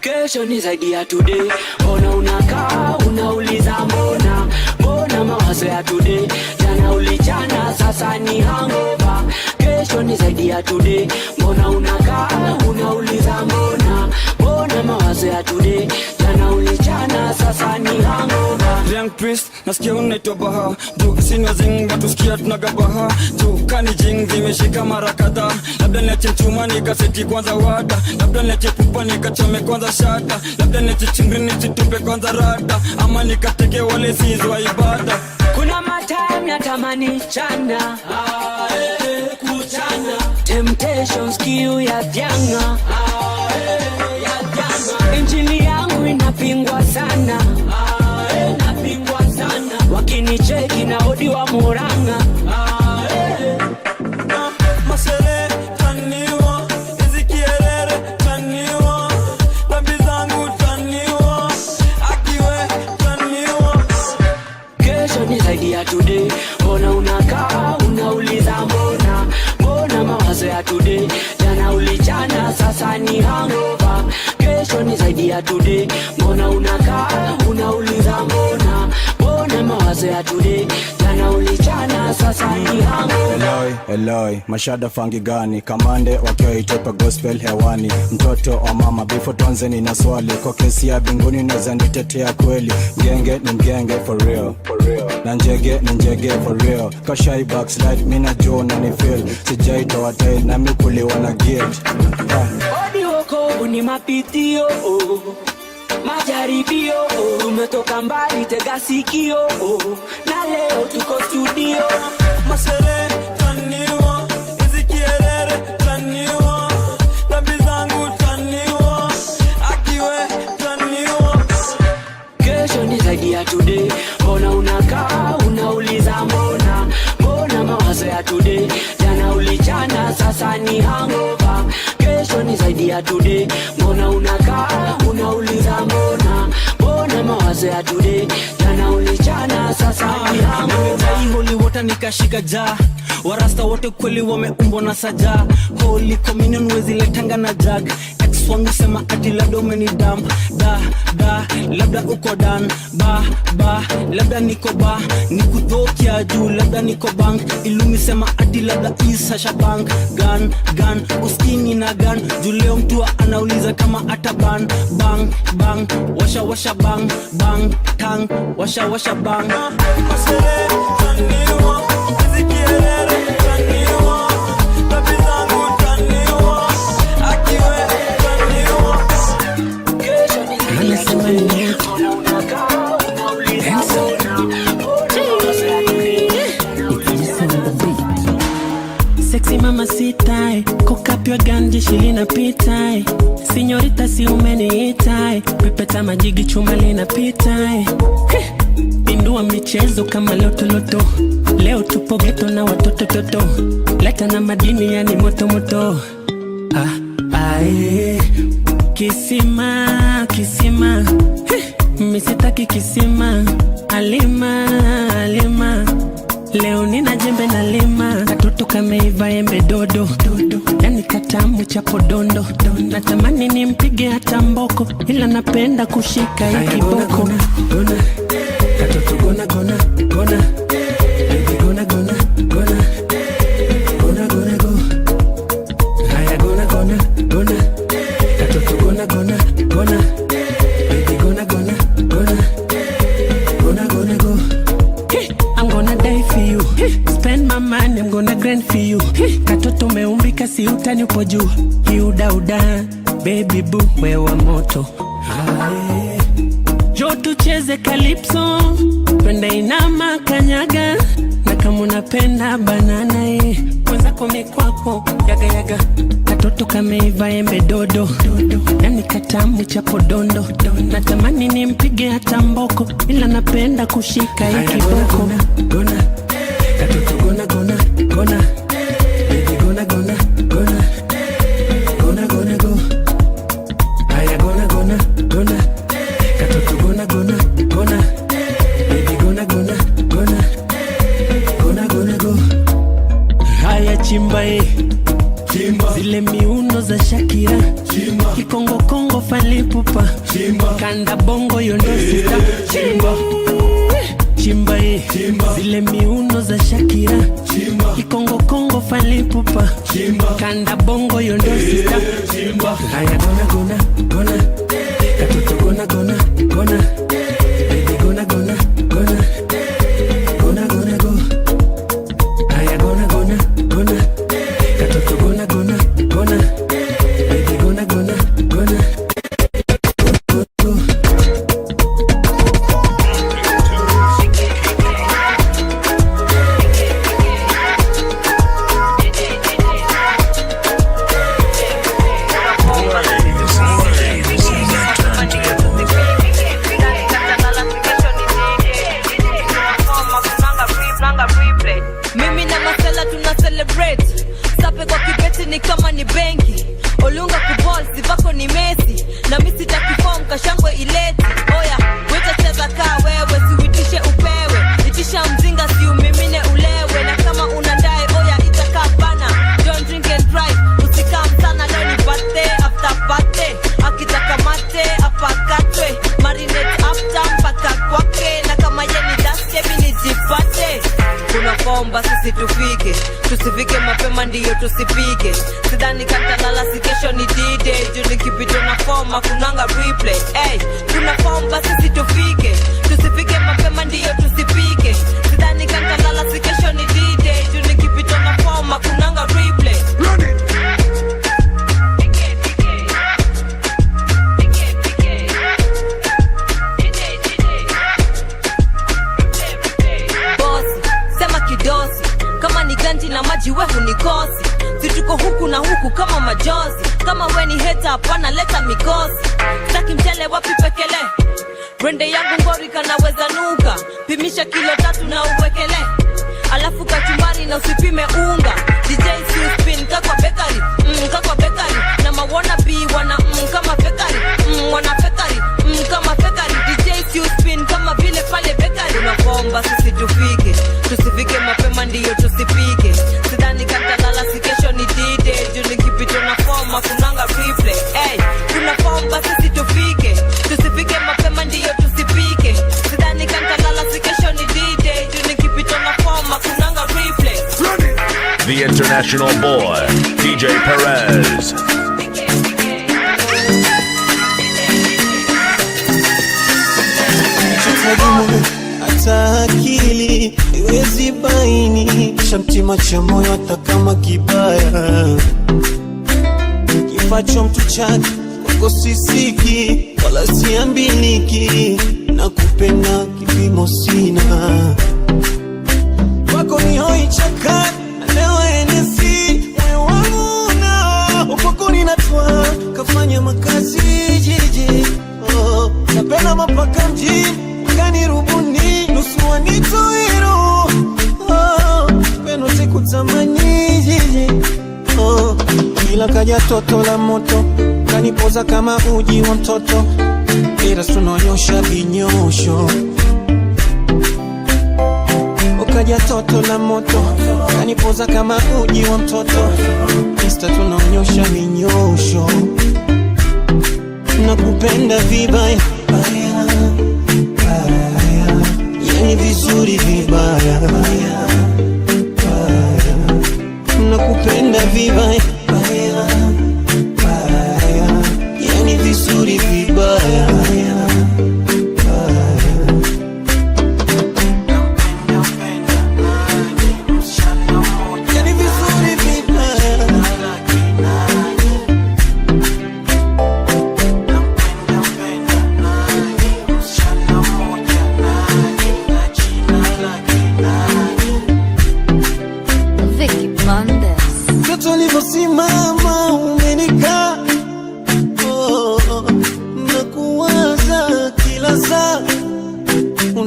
Kesho ni zaidi ya today. Mbona unakaa unauliza mbona? Mbona mawazo ya today? Jana ulichana sasa ni hangover. Kesho ni zaidi ya today. Mbona unakaa unauliza mbona? Mbona mawazo ya today? Jana ulichana sasa ni hangover. Young priest, nasikia unaitwa Baha. Juu sina zing, watu sikia tunagabaha. Juu kani jing, zimeshika mara kadhaa. Labda niache mchuma nikaseti kwanza wada. Labda niache pupa nikachome kwanza shata. Labda niache chingri nisitupe kwanza rada. Ama nikateke wale sizwa ibada. Kuna matime natamani chana, kuchana. Temptations kiu ya vyanga, Injili yangu inapingwa sana, wakinicheki na odi wa Murang'a. Masere taniwa, hizi kierere taniwa, dhambi zangu taniwa, akiwe taniwa. Kesho ni zaidi ya today. Mbona unakaa unauliza mbona? Mbona mawazo ya today? Jana ulichana sasa ni hangover. Kesho ni zaidi ya today. Mbona unakaa unauliza mbona? Mbona mawazo ya today? Jana ulichana sasa ni hangover. Eloi, Eloi, mashada fangi gani? Kamande wakiwa itopa gospel hewani. Mtoto wa mama before tuanze nina swali. Kwa kesi ya binguni naweza nitetea kweli. Mgenge ni mgenge for real, for real. Na njege ni njege for real. Kashai backslide, mina jua na ni feel. Sijaitoa tail na mikuliwa na guilt. Odi wokovu ni mapitio, majaribio. Tumetoka mbali tega sikio, na leo tuko studio. Masere taniwa, hizi kierere taniwa, dhambi zangu taniwa, akiwe taniwa. Kesho ni zaidi ya today. Mbona unakaa unauliza mbona? Mbona mawazo ya today? Jana ulichana sasa ni hangover. Kesho ni zaidi ya today. Mbona unakaa unauliza mbona? Mbona mawazo ya today? Jana ulichana sasa ni hangover. Nimejai holy water nikashika ja. Warasta wote kweli wameumbwa na saja. Holy communion wezi letanga na jag. Ex wangu sema ati labda umenidump. Da, da, labda uko dan. Ba, ba, labda niko ba. Nikutokia juu, labda niko bank. Ilumi sema ati labda isa shabank. Gun, gun, uskini na gun. Juu leo mtu anauliza kama ata ban. Bang, bang, washa washa bang. Bang, tang, washa washa bang. Masere, taniwa, hizi kierere, taniwa, dhambi zangu taniwa, akiwe taniwa. Anasema ni moto. Sexy mama sita, cock up your gun, jeshi linapita. Sinyorita si umeniita, pepeta majigi chuma linapita. Pindua michezo kama lotoloto. Leo tupo geto na watoto toto. Leta na madini yani moto moto. Ah, ae. Kisima, kisima. Misitaki kisima. Alima, alima. Leo nina jembe na lima. Katoto kameiva embe dodo. Yani katamu cha podondo. Natamani nimpige hata mboko, ila napenda kushika hii kiboko. Gona, katoto gona gona gona. Baby gona gona gona. gonna grind for you. Katoto umeumbika si utani upo juu. Kiudauda baby boo wewa moto. Jo tucheze calypso, twende inama kanyaga, na kama unapenda banana mwenzako mikwako yaga yaga. Katoto kameiva embe dodo, yani katamu cha podondo. Natamani nimpige hata mboko, ila napenda kushika hii kiboko. Gona, katoto gona gona gona, baby gona gona gona, gona gona go. Aya gona gona gona, katoto gona gona gona, baby gona gona gona, gona gona go. Haya chimba chimba, zile miuno za Shakira chimba, kikongo kongo falipupa chimba, kanda bongo yondo sita chimba, chimba chimba, zile miuno za Shakira chimba, kikongo kongo falipupa chimba, kanda bongo yondo sita chimba. Haya gona gona gona, katoto gona gona gona, baby gona gona gona, gona gona go. Haya gona gona gona, katoto gona gona gona, baby gona gona gona. Mimi na Masela tuna celebrate. Sape kwa kibeti ni kama ni benki. Olunga kubol sivako ni Messi. Na mimi sitaki form kashangwe ileti. Oya, weta cheza kaa wewe, siuitishe upewe. Itisha mzinga si umimine ulewe. Na kama unadai oya itakaa bana. Don't drink and drive, usikam sana. Leo ni birthday after birthday. Akitaka mate apakatwe. Marinate after mpaka kwake. Na kama ye ni daske mimi nijipate. Kuna komba sisi tufike, tusifike mapema ndiyo tusipike. Sidhani katalala si kesho ni D-Day. Juu nikipita na form hakunanga replay. Hey, kuna komba sisi tufike, tusifike mapema ndiyo tusipike. Sidhani katalala si kesho ni D-Day. Juu nikipita na form hakunanga replay. Run it. Kidosi kama ni ganji na maji we hunikosi. Situko huku na huku kama majozi. Kama we ni hater hapana leta mikosi. Sitaki mchele wapi pekele. Brende yangu ngori kanaweza nuka. Pimisha kilo 3 na uwekele. Alafu kachumbari na usipime unga. DJ si spin kakwa bakery. Kakwa bakery. Na mawana bi wana kama bakery. Wana bakery. Kama bakery. DJ si spin kama vile pale bakery. Unakomba sisi tufike, tusifike mapema ndiyo tusipike. Sidhani katalala si kesho ni D-Day. Juu nikipita na form hakunanga replay. Hey, kuna komba sisi tufike, tusifike mapema ndiyo tusipike. Sidhani katalala si kesho ni D-Day. Juu nikipita na form hakunanga replay. The International Boy, DJ Perez. Hata akili iwezi baini shamtima cha moyo hata kama kibaya kifacho mtu chake kwako sisiki wala siambiliki na kupenda kipimo sina kwako ni hoi chaka na leo NC moyo wangu na upako ninatwa kafanya makazi jiji oh, napenda mapaka mjini wakanirubuni nusu wanitoiro oh, peno sikutamani jiji oh, ila kaja toto la moto kanipoza kama uji wa mtoto ila tunonyosha vinyosho ukaja toto la moto kanipoza kama uji wa mtoto insta tunaonyosha vinyosho nakupenda vibaya baya, baya. Yani vizuri vibaya baya, baya. Nakupenda vibaya baya, baya. Yani vizuri vibaya baya, baya.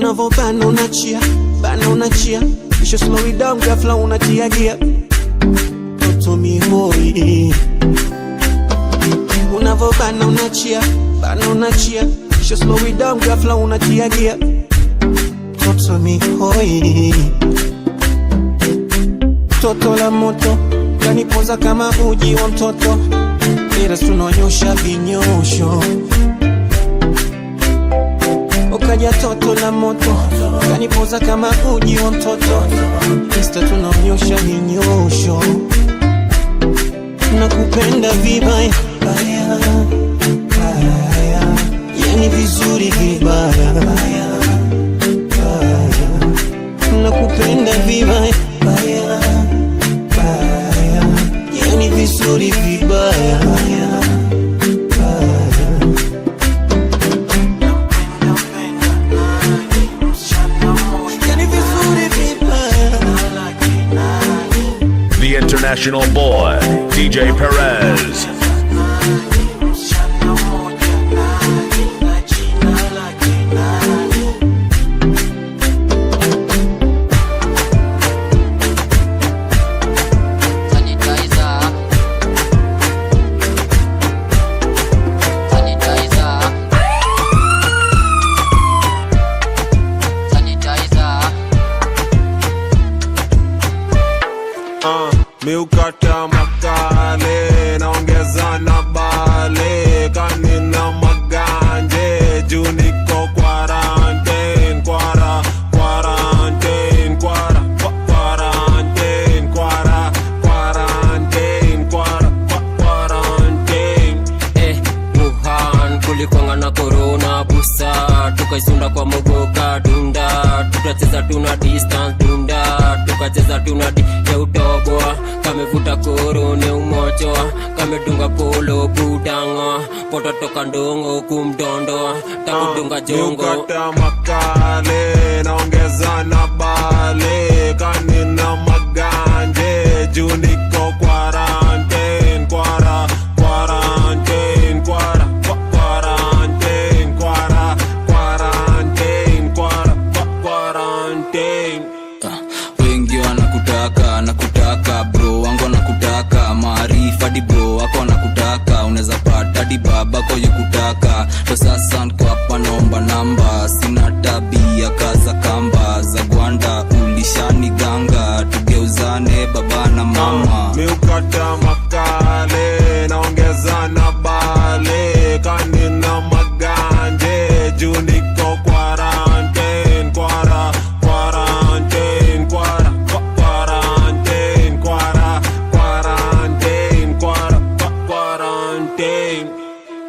Unavobana unachia, bana unachia, kisha slow it down, ghafla unatia gia. Toto mihoi. Unavobana unachia, bana unachia, kisha slow it down, ghafla unatia gia. Toto mihoi. Toto la moto kanipoza kama uji wa mtoto, ila tunonyosha vinyosho. Ukaja toto la moto kanipoza kama uji wa mtoto, insta tunaonyosha vinyosho. Nakupenda vibaya baya, baya, yani vizuri vibaya baya, baya. Nakupenda vibaya baya, baya, yani vizuri vibaya baya, baya. Yani vizuri vibaya. The International Boy, DJ Perez. Sanitizer. Sanitizer. Sanitizer. Miukata makale naongeza na bale kanina maganje juu niko quarantine kwara quarantine kwara quarantine kwara quarantine kwara quarantine. Wuhan kulikwanga na corona busa, tukaisunda kwa mogoka dunda, tukacheza tuna distance dunda, tukacheza tuna di ya utoboa, kamevuta korone umochoa, kamedunga polo budanga, pototoka ndongo kumdondoa, takudunga jongo. Miukata makale naongeza na bale kanina maganje juu niko quarantine kwara quarantine kwara quarantine kwara quarantine kwara quarantine. Wengi wanakutaka, nakutaka bro wangu wanakutaka, maarifa di bro wako wanakutaka, unaweza pata di baba kwa yukutaka ndo sasa niko hapa naomba namba, sina tabia kaza kamba za gwanda, ulishani ganga tugeuzane baba na mama. Miukata makale naongeza na bale kanina maganje juu niko quarantine kwara quarantine kwara quarantine kwara quarantine kwara quarantine.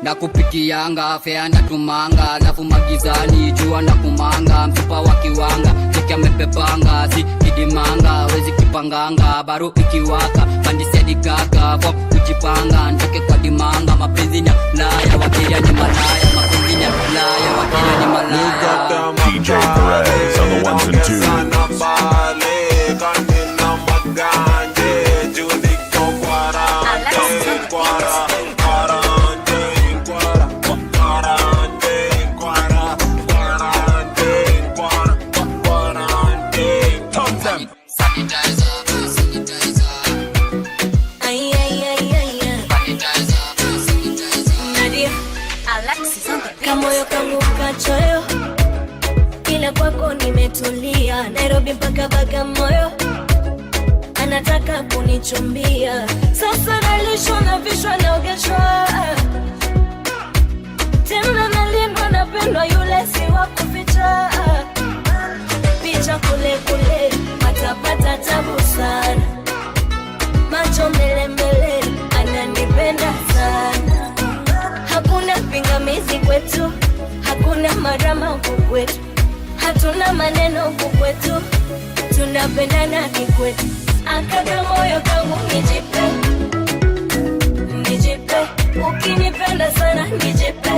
Nakupikianga fea natumanga, alafu magizani jua na kumanga, mfupa wa kiwanga cheki amepepanga, si kidimanga wezi kipanganga, baru ikiwaka pandisiadikaka kwa kujipanga, ntoke kwa dimanga, mapenzi ni laya wakiria ni malaya, mapenzi ni laya wakiria ni malaya. DJ Perez on the ones and twos. Bale kanina maganje juu niko quarantine kwara quarantine kwara quarantine kwara quarantine kwara quarantine. Tom them. Ay, ay, ay, ay, ay. Nadia, Alexis on the beat. Kamoyo kangu kachoyo, ila kwako nimetulia. Nairobi mpaka Bagamoyo, anataka kunichumbia. Sasa nalishwa navishwa naogeshwa, tena nalindwa napendwa, yule si wa kuficha. Picha kule kule, patapata tabu sana, macho mbele mbele, ananipenda sana. Hakuna pingamizi kwetu, hakuna marama huku kwetu, hatuna maneno huku kwetu, tunapendana kikwetu. Akaka moyo kangu nijipe, nijipe, ukinipenda sana nijipe,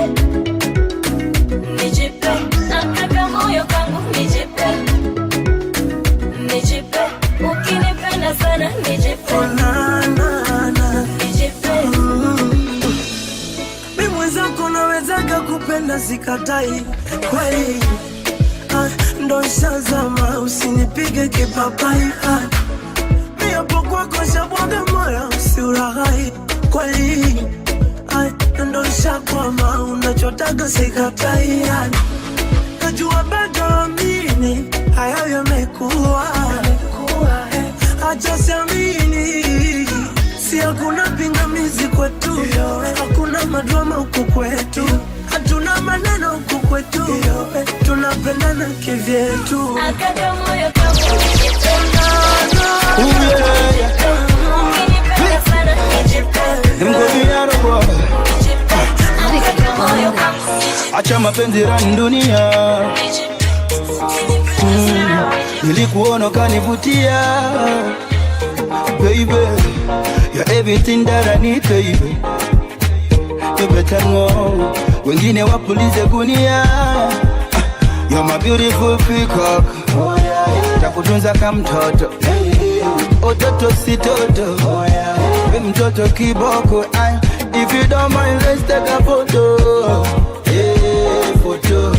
nijipe. Akaka moyo kangu nijipe, nijipe, ukinipenda sana nijipe, nijipe. Mi mwenzako nawezaga kupenda sikatai kweli. Ah, Ndo shazama, usinipige kipapai. Miapo kwako shabwaga moyo, usiulaghai kweli. Ndo shakwama, unachotaga sikatai. Najua bado amini, hayo yamekuwa. Acha siamini, si hakuna pingamizi kwetu, hakuna madrama huku kwetu, hatuna maneno huku kwetu, tunapendana kivyetu. Akaka moyo kangu ukinipenda sana nijipe, akaka moyo kangu. Acha mapenzi rani dunia. Nilikuona ukanivutia, baby, you're everything that I need, baby. You better know. Wengine wapulize gunia. You're my beautiful peacock. Takutunza kama mtoto. Ototo si toto. We mtoto kiboko. If you don't mind, let's take a photo. Yeah, photo.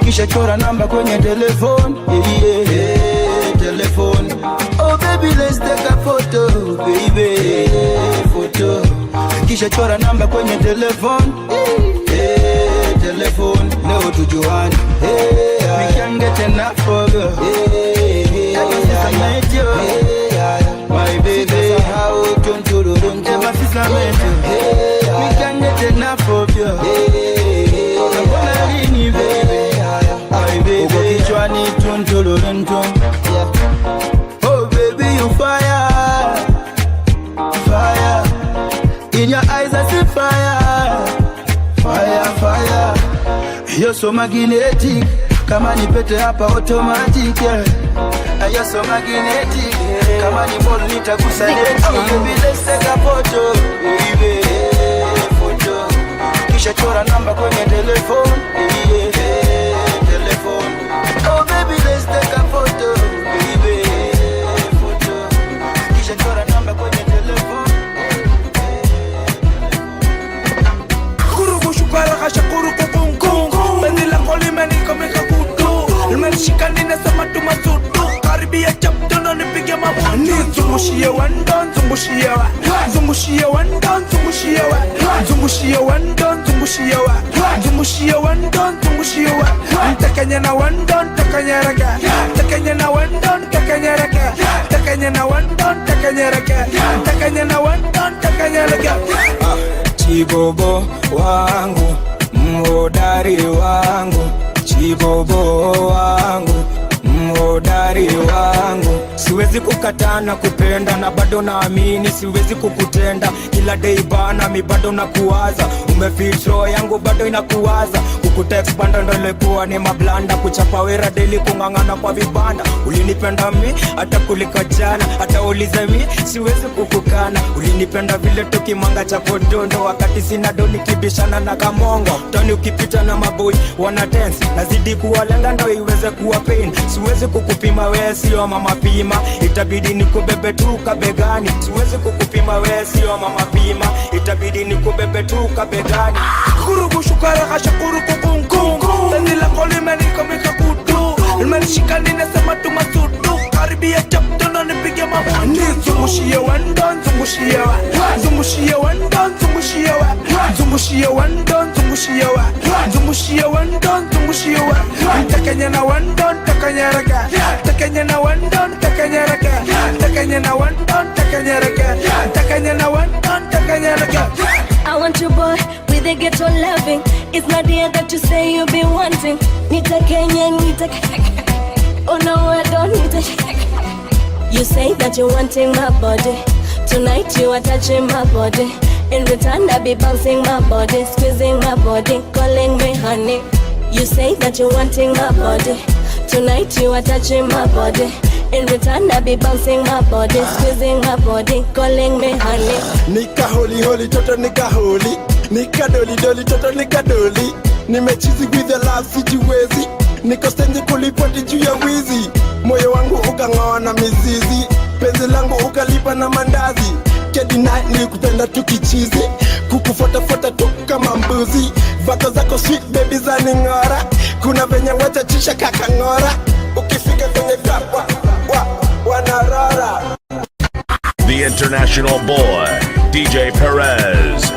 Kisha chora namba kwenye telephone. Yeah, yeah, telephone. Oh baby, let's take a photo, baby. Yeah, photo. Kisha chora namba kwenye telephone. Yeah, telephone. Leo tujuane. Yeah, we can't get enough for you. Yeah, ever since I met you, my baby. Ever since I met you, we can't get enough of you. Mbona lini baby? Uko kichwani tuntululuntu. Oh baby you fire, fire. In your eyes I see fire, fire, fire. You're so magnetic, kama ni pete hapa automatic, yeah. You're so magnetic, kama ni ball nitagusa neti. Oh baby let's take a photo, baby, photo. Kisha chora namba kwenye telephone, yeah. Telephone. Oh baby let's take a photo, baby, photo. Kisha chora namba kwenye telephone. Kurugu shukara kasha kurugu kungu. Penzi lako limenikomeka kutu. Limenishika ninasema tumasudu. Karibia chapto nipige mabutu. Nizungushie wendo, nzungushie wa. Nzungushie wendo, nzungushie wa. Nzungushie wendo, nzungushie wa. Nzungushie wendo, nzungushie wa. Ntakanya na wendo, ntakanyereka. Ntakanya na wendo, ntakanyereka. Ntakanya na wendo, ntakanyereka. Ntakanya na wendo, ntakanyereka. Chibobo wangu, mhodari wangu. Chibobo wangu, mhodari wangu. Siwezi kukataa na kupenda na bado naamini siwezi kukutenda. Kila day bana mi bado nakuwaza. Umefit roho yangu bado inakuwaza. Kukutext bando ndo ilikuwa ni mablanda. Kuchapa wera daily kung'ang'ana kwa vibanda. Ulinipenda mi hata kuliko jana. Hata ulize mi siwezi kukukana. Ulinipenda vile tukimanga cha podondo. Wakati sina doni kibishana na kamongo. Tani ukipita na maboy wana dance. Nazidi kuwalenga ndo iweze kuwa pain. Siwezi kukupima wewe sio mama pima. Itabidi nikubebe tu kabegani. Siwezi kukupima wewe sio mama pima. Itabidi nikubebe tu kabegani. Kurugu shukara kasha kurugu kungu. Penzi lako limenikomeka kutu. Limenishika ninasema tumasudu. Karibia chapto nipige mabutu. Nizungushie wendo, nzungushie wa. Nzungushie wendo, nzungushie wa. Nzungushie wendo, nzungushie wa. Nzungushie wendo, nzungushie wa. Ntakanya na wendo, ntakanyereka. Ntakanya na wendo, ntakanyereka. Ntakanya na wendo, ntakanyereka. Ntakanya na wendo, ntakanyereka. I want your boy with a ghetto loving. It's not the that you say you be wanting. Nita Kenya, nita. Oh no, I don't need it. You say that you're wanting my body. Tonight you are touching my body. In return I be bouncing my body, squeezing my body, calling me honey. You say that you're wanting my body. Tonight you are touching my body. In return I be bouncing my body, squeezing my body, calling me honey. Nika holy holy toto nika holy. Nika doli doli toto nika doli. Nimechizi with the love sijiwezi. Niko stendi kulipoti juu ya wizi. Moyo wangu ukang'oa na mizizi. Penzi langu ukalipa na mandazi. Kedi night nilikupenda tukichizi. Kukufuata tu kama mbuzi. Vako zako sweet baby zaning'ora. Kuna venye wachachisha kakang'ora. Ikifika kwenye club wa, wa, wanarara. The International Boy, DJ Perez.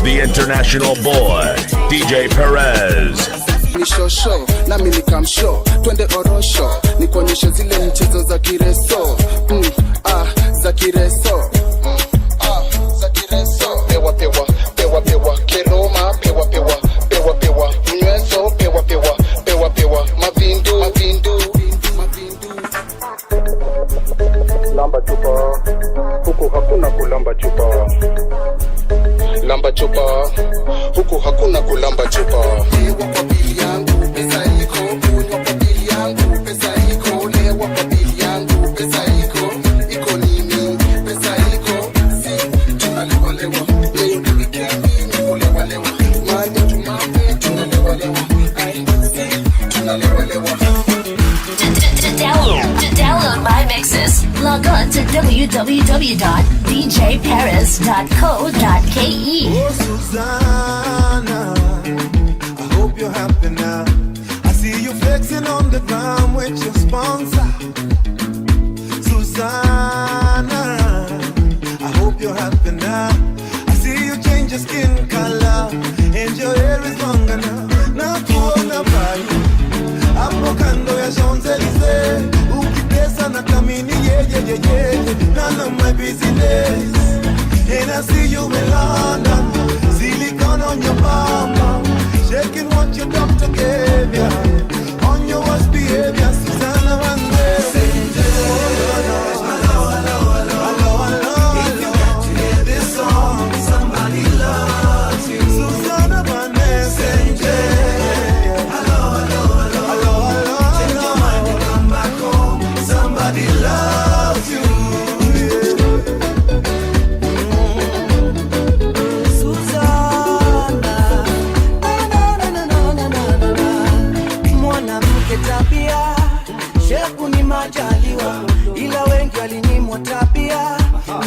The International Boy, DJ Perez. Ni shosho nami nikamsho, twende orosho nikuonyeshe zile mchezo za kireso, ah, za kireso, ah, za kireso. Pewa pewa pewa pewa keroma, pewa pewa pewa pewa mnyweso, pewa pewa pewa pewa mavindu mavindu. Lamba chupa huku hakuna kulamba chupa, lamba chupa huku hakuna kulamba chupa. Lewa kwa bili yangu pesa iko, kunywa kwa bili yangu pesa iko, lewa kwa bili yangu pesa iko, iko nini pesa iko, si tunalewa lewa, leo ni weekend ni kulewa lewa, mande tumambe tunalewa lewa, ai si tunalewa lewa. To download my mixes, log on to www.djparis.co.ke. Oh, Susanna, I hope you're happy now. I see you flexing on the ground with your sponsor. Susanna, I hope you're happy now. I see you change your skin color and your hair is longer now. Na kuona pai hapo kando ya Champs-Élysées, ukitesa na kamini, yeah, yeah, yeah, yeah. None of my business. And I see you in London, silicone on your mama, shaking what your doctor gave ya, on your worst behavior, Susanna Vande. If you got to hear this song, somebody loves you. Susanna Vande. Hello, hello, hello, hello, hello. Change your mind and come back home. Somebody loves you. Suzana, na, na, na, na, na, na, na, na. Mwanamke tabia, shepu ni majaliwa, ila wengi walinyimwa tabia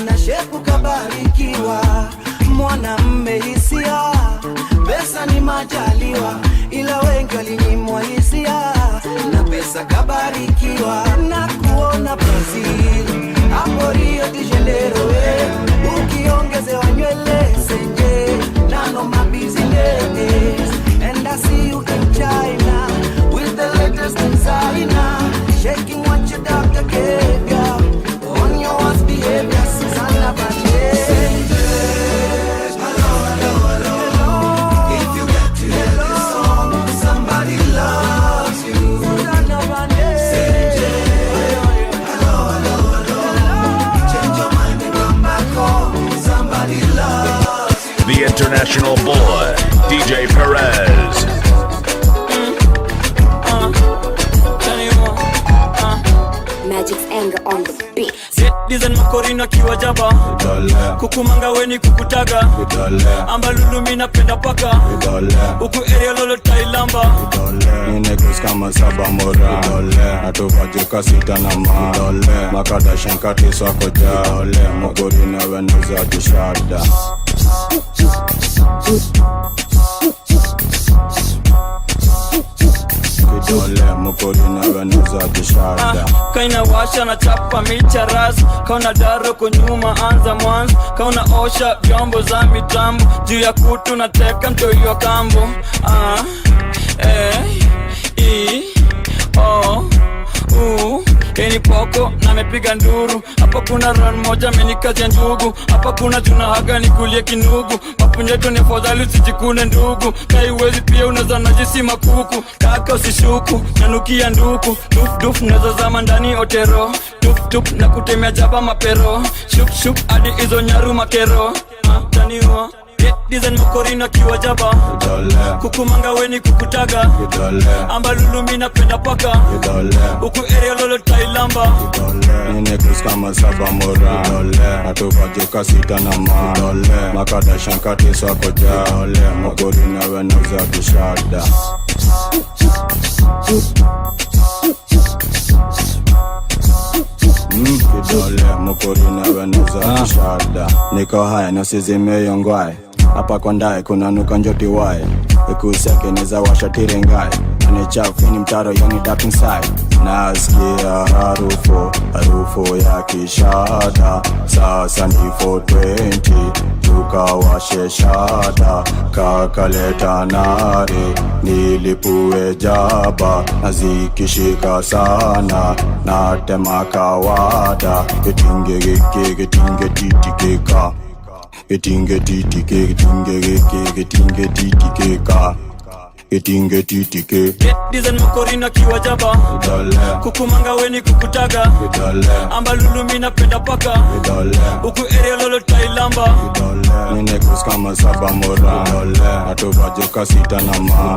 na shepu kabarikiwa. Mwanamme hisia, pesa ni majaliwa, ila wengi walinyimwa hisia na pesa kabarikiwa. Na kuona Brazil hapo Rio de Janeiro, eh, ukiongezewa nywele senje none of my business. And I see you in China with the latest designer, shaking what your doctor gave ya on your worst behavior, Susanna Bandeira. Hello, hello, hello. If you got to hear this song, somebody loves you. Susanna Bandeira. Hello, hello, hello. Change your mind and come back home. Somebody loves you. The International Boy, DJ Perez. Magic's anger on the beat. Design makorino akiwa jam jaba kukumanga weni kukutaga ambalulu mi napenda paka huku area lolo tailamba Ninegos kama saba mora Natuvajuka sita na ma Makadashan sako ja Mogori na wenuza jishada. Kidole mokori na wenuza jishada. Kaina washa na chapa micha ras, kauna daro kunyuma anza mwanzo, kauna osha vyombo za mitambo, juu ya kutu na teka mtoyo kambo. A E I O U Eni poko na mepiga nduru. Hapa kuna run moja amenikazia njugu. Hapa kuna tunahaga nikulie kinugu. Mapunyeto ni afadhali usijikune ndugu. Kaiwezi pia unaweza najisi makuku. Kaka usishuku, nanukia nduku. Duf duf naweza zama ndani otero. Tup tup na kutemea jaba mapero. Shup shup hadi hizo nyaru makero. Taniwa design mokorina kiwa jaba. Kukumanga weni kukutaga. Ambalulu mi napenda paka. Huku area lolo tailamba. Ninegos kama saba mora Natuvajuka sita na ma Makadashan sako ja Mogori na wenuza jishada. Kidole mokori na wenuza jishada. Niko haya nasizime yongwae. Hapa kwa ndae kuna nuka njoti wae. Ikuseke neza washa tirengae. Anichafu ni mtaro yoni dark inside. Nasikia harufu, harufu ya kishada. Sasa ni 420, tukawashe shada. Kakaleta nare, nilipue jaba. Nazikishika sana, natema kawada. Itinge gike, itinge titikeka. Itinge titike, itinge gike, itinge titikeka. Itinge titike. Design mokorina kiwa jaba. Kukumanga weni kukutaga. Ambalulu mi napenda paka. Huku area lolo tailamba. Ninegos kama saba mora Natuvajuka sita na ma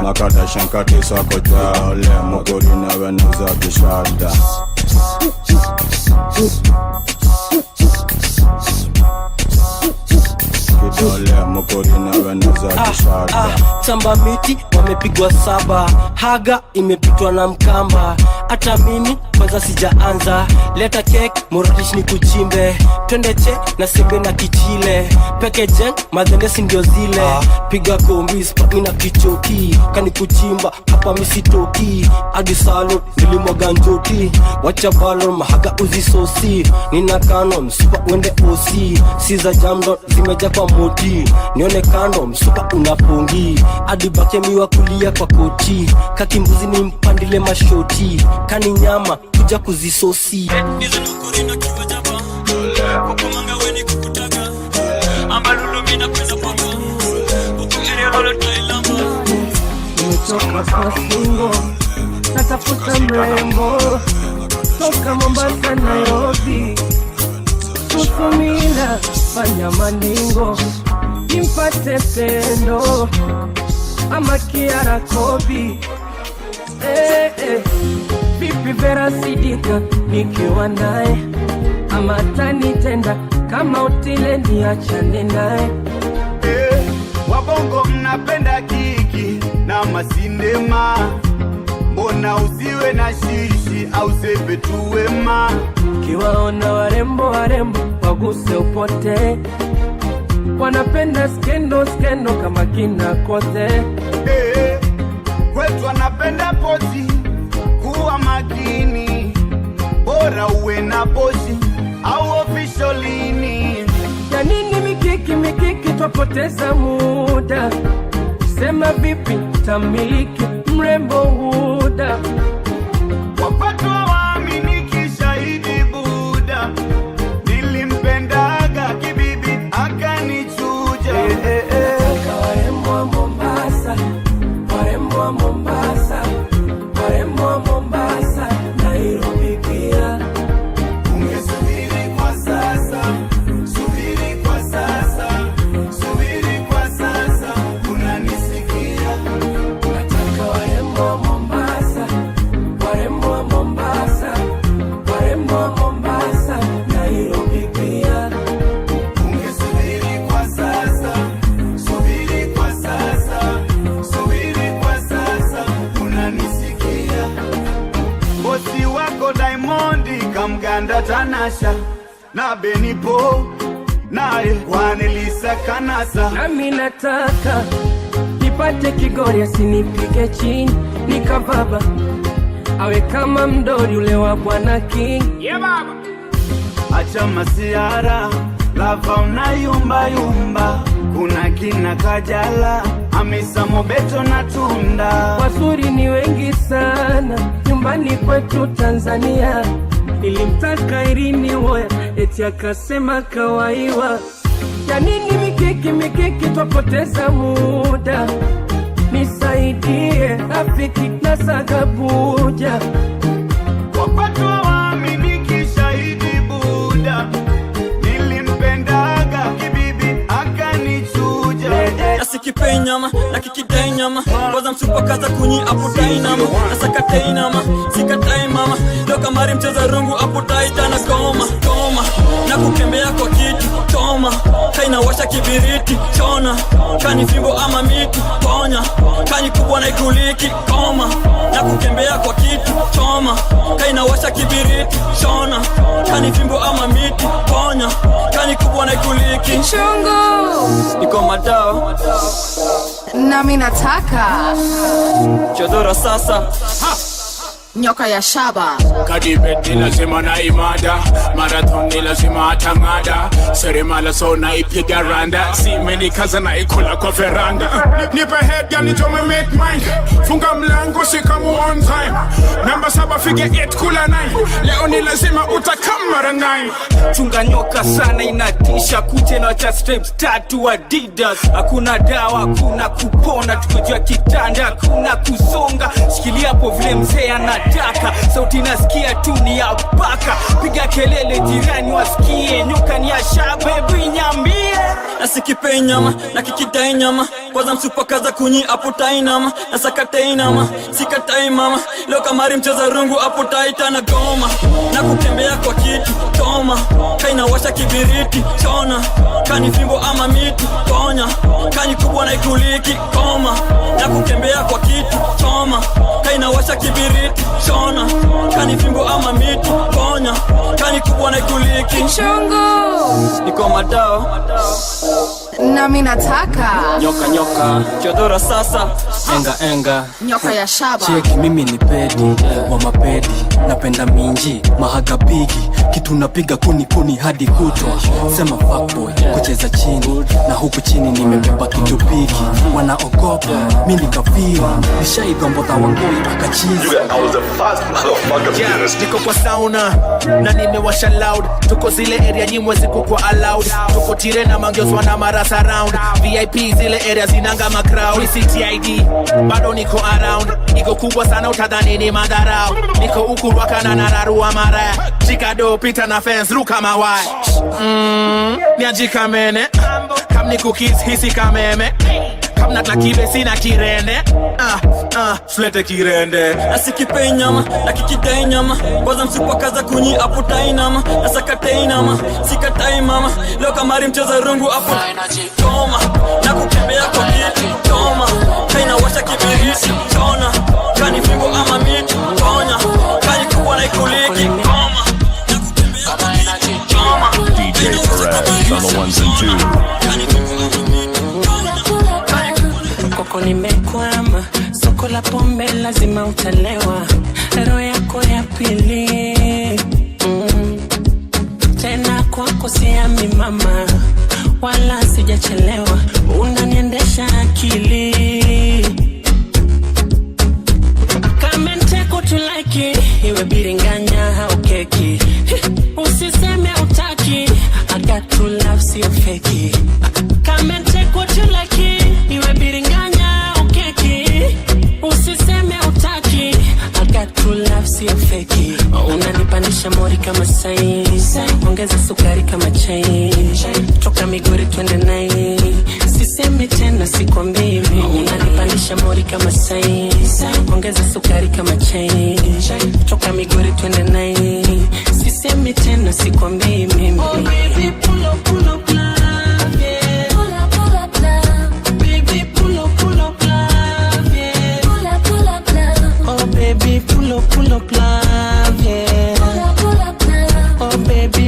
Makadashan sako ja Mogori na wenuza jishada. Kidole mokori na wenuza jishada. Chamba miti wamepigwa saba, haga imepitwa na mkamba. Hata mimi kwanza sijaanza, leta cake muradish ni kuchimbe. Twende che na sembe na kichile, peke jeng madhende si ndio zile. Piga kombi spa mina kichoki, kani kuchimba hapa misitoki. Hadi salo nilimwaga njoki, wacha balon mahaga uzisosi. Nina kano msupa uende osi, siza jamdo zimeja kwa moti. Nione kando msupa unapongi, hadi bake miwa kulia kwa koti. Kakimbuzi ni mpandile mashoti, kani nyama kuja kuzisosi. Kukumanga weni kukutaga. Ambalulu mina kwenda paka. Huku area lolo tailamba. Nimetoka kwa singo, natafuta mrembo. Toka Mombasa Nairobi, Susumila fanya maningo, nimpate pendo ama Kiara Kobi. Eh, eh. Vipi Vera Sidika nikiwa naye, ama tanitenda kama utile niachane naye. Eh, wabongo mnapenda kiki na masindema, mbona usiwe na shishi au sepe tuwema. Kiwaona warembo warembo waguse upote, wanapenda skendo skendo kama kina kote. Eh, kwetu wanapenda pozi, kuwa makini, bora uwe na pozi au officialini. Ya nini mikiki mikiki twapoteza muda, sema vipi tamiliki mrembo huda. Wapatwa waaminiki shahidi Buda, nilimpendaga kibibi akanichuja. Nataka warembo wa Mombasa, warembo wa Mombasa, warembo wa Mombasa, Nairobi pia. Ungesubiri kwa sasa, subiri kwa sasa, subiri kwa sasa, unanisikia? Nataka warembo wa Mombasa, warembo wa Mombasa, Tanasha na Benipo naye Kwanelisa Kanasa. Nami nataka nipate kigori asinipige chini nikababa awe kama mdori ule wa Bwana King. Yeah, baba. Acha masiara lava unayumba yumba, kuna kina Kajala, Hamisa Mobeto na Tunda. Wazuri ni wengi sana nyumbani kwetu Tanzania. Nilimtaka Irini Woya eti akasema kawaiwa. Ya nini mikiki mikiki, twapoteza muda. Nisaidie rafiki na sagabuja Wapatwa waaminiki shahidi Buda, nilimpendaga kibibi akanichuja. Nasikipei nyama nakikidai nyama kwanza msupa kaza kunyi aputai nama nasakatai nama sikatai mama leo kamari mcheza rungu aputai tana koma koma na kukembea kwa kitu choma kainawasha kibiriti chona kani fimbo ama miti ponya kani kubwa na ikuliki koma na kukembea kwa kitu choma kainawasha kibiriti chona kani fimbo ama miti ponya kani kubwa na ikuliki Chungu iko madao nami nataka chodoro sasa nyoka ya shaba. Kadibet ni lazima na imada, marathon ni lazima atangada, seremala so na ipiga randa, simenikaza na ikula kwa veranda. Nipe head girl nichome make mine, funga mlango sikamu on time, namba 7 figure 8 kula 9, leo ni lazima utakam mara 9. Chunga nyoka sana inatisha, kuche na wacha stripes tatu Adidas. Hakuna dawa, hakuna kupona, tuko juu ya kitanda, hakuna kusonga. Shikilia hapo vile mzee anataka, sauti nasikia tu ni ya paka. Piga kelele jirani wasikie, nyoka ni ya shaba, hebu niambie. Nasikipei nyama nakikidai nyama kwanza msupa kaza kunyi aputai nama nasakatai nama sikatai mama leo kamari mcheza rungu aputai tana goma na kukembea kwa kitu choma kainawasha kibiriti chona kani fimbo ama miti ponya kani kubwa na ikuliki koma na kukembea kwa kitu choma kainawasha kibiriti chona kani fimbo ama miti ponya kani kubwa na ikuliki Chungu iko madao nami nataka nyoka nyoka chodora sasa enga enga nyoka ya shaba. Cheki mimi ni pedi wa mapedi, napenda minji mahagabigi, kitu napiga kuni kuni hadi kutwa. Sema fuckboy kucheza chini na huku chini nimebeba kitu bigi, wanaogopa mimi ni kafiri, nishaigombodha wangoi akachizi. Yeah, niko kwa sauna na nimewasha loud, tuko zile area nyimwe ziko kwa allowed, tuko tire na mangiozwa na marasa round, VIP zile area zinanga ma crowd, CTID bado niko around, iko kubwa sana utadhani ni madharau, niko huku Rwaka na nararua mara, shika do pita na fence ruka mawai, niajikamene kam nikukis hisi kameme kamna takibe sina kirende flete kirende. Nasikipei nyama nakikidai nyama kwanza msupa kaza kunyi aputai nama nasakatai nama sikatai mama leo kamari mcheza rungu apu choma na kukembea kwa kitu choma kainawasha kibiriti chona kani fimbo ama miti ponya kani kubwa na ikuliki koma na kukembea kwa kitu choma DJ Perez on the ones and twos. Koko nimekwama, soko la pombe lazima utalewa, roho yako ya pili Tena kwako siami mama, wala sijachelewa, unaniendesha akili. Come and take what you like it, iwe biringanya au keki, usiseme utaki, I got true love sio feki. Come and take what you like it, iwe biringanya au keki, usiseme utaki, I got true love sio feki. Unanipandisha mori kama sai, ongeza sukari kama chai, toka Migori twende nai, sisemi tena sikwambii. Unanipandisha mori kama sai, ongeza sukari kama chai, toka Migori twende nai, sisemi tena sikwambii mimi. Oh baby pull up, pull up love, yeah. Pull up, pull up love. Baby pull up, pull up love, yeah. Pull up, pull up love. Oh baby pull up, pull up love, yeah. Pull up, pull up love. Oh baby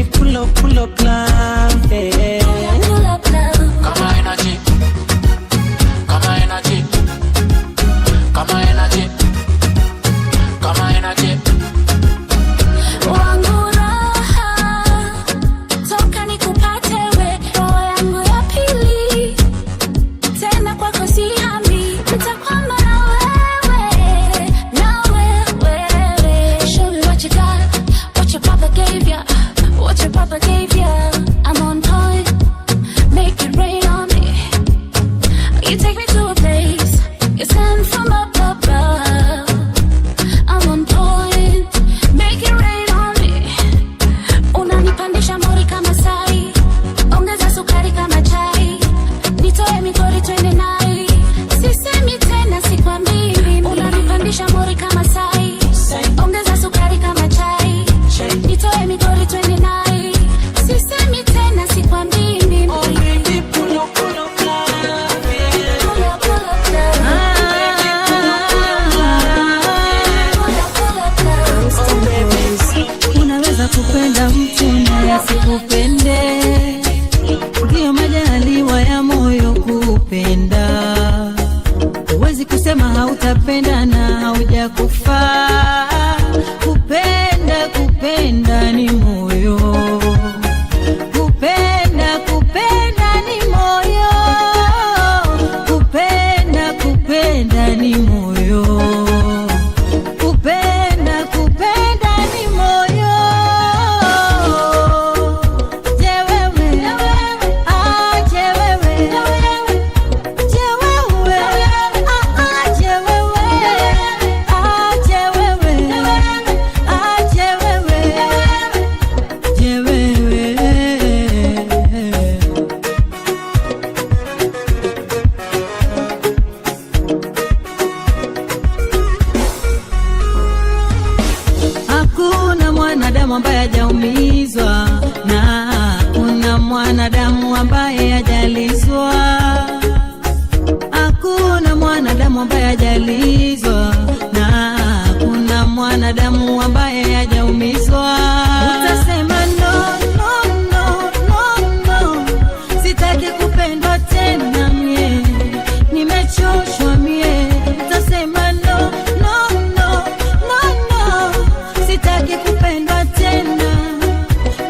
ambaye hajalizwa, hakuna mwanadamu ambaye hajalizwa, na hakuna mwanadamu ambaye hajaumizwa. Utasema no, no, no, no, no, sitaki kupendwa tena mie, nimechoshwa mie. Utasema no, no, no, no, no, sitaki kupendwa tena,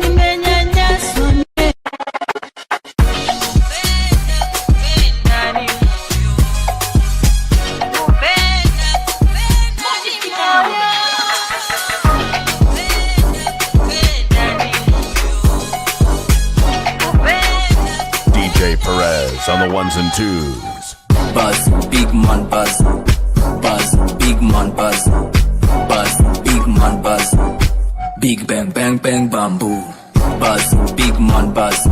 nimenyanyaswa mie. DJ Perez on the ones and twos. Buzz, big man buzz. Buzz, big man buzz. Buzz, big man buzz. Big bang bang bang bamboo. Buzz, big man buzz.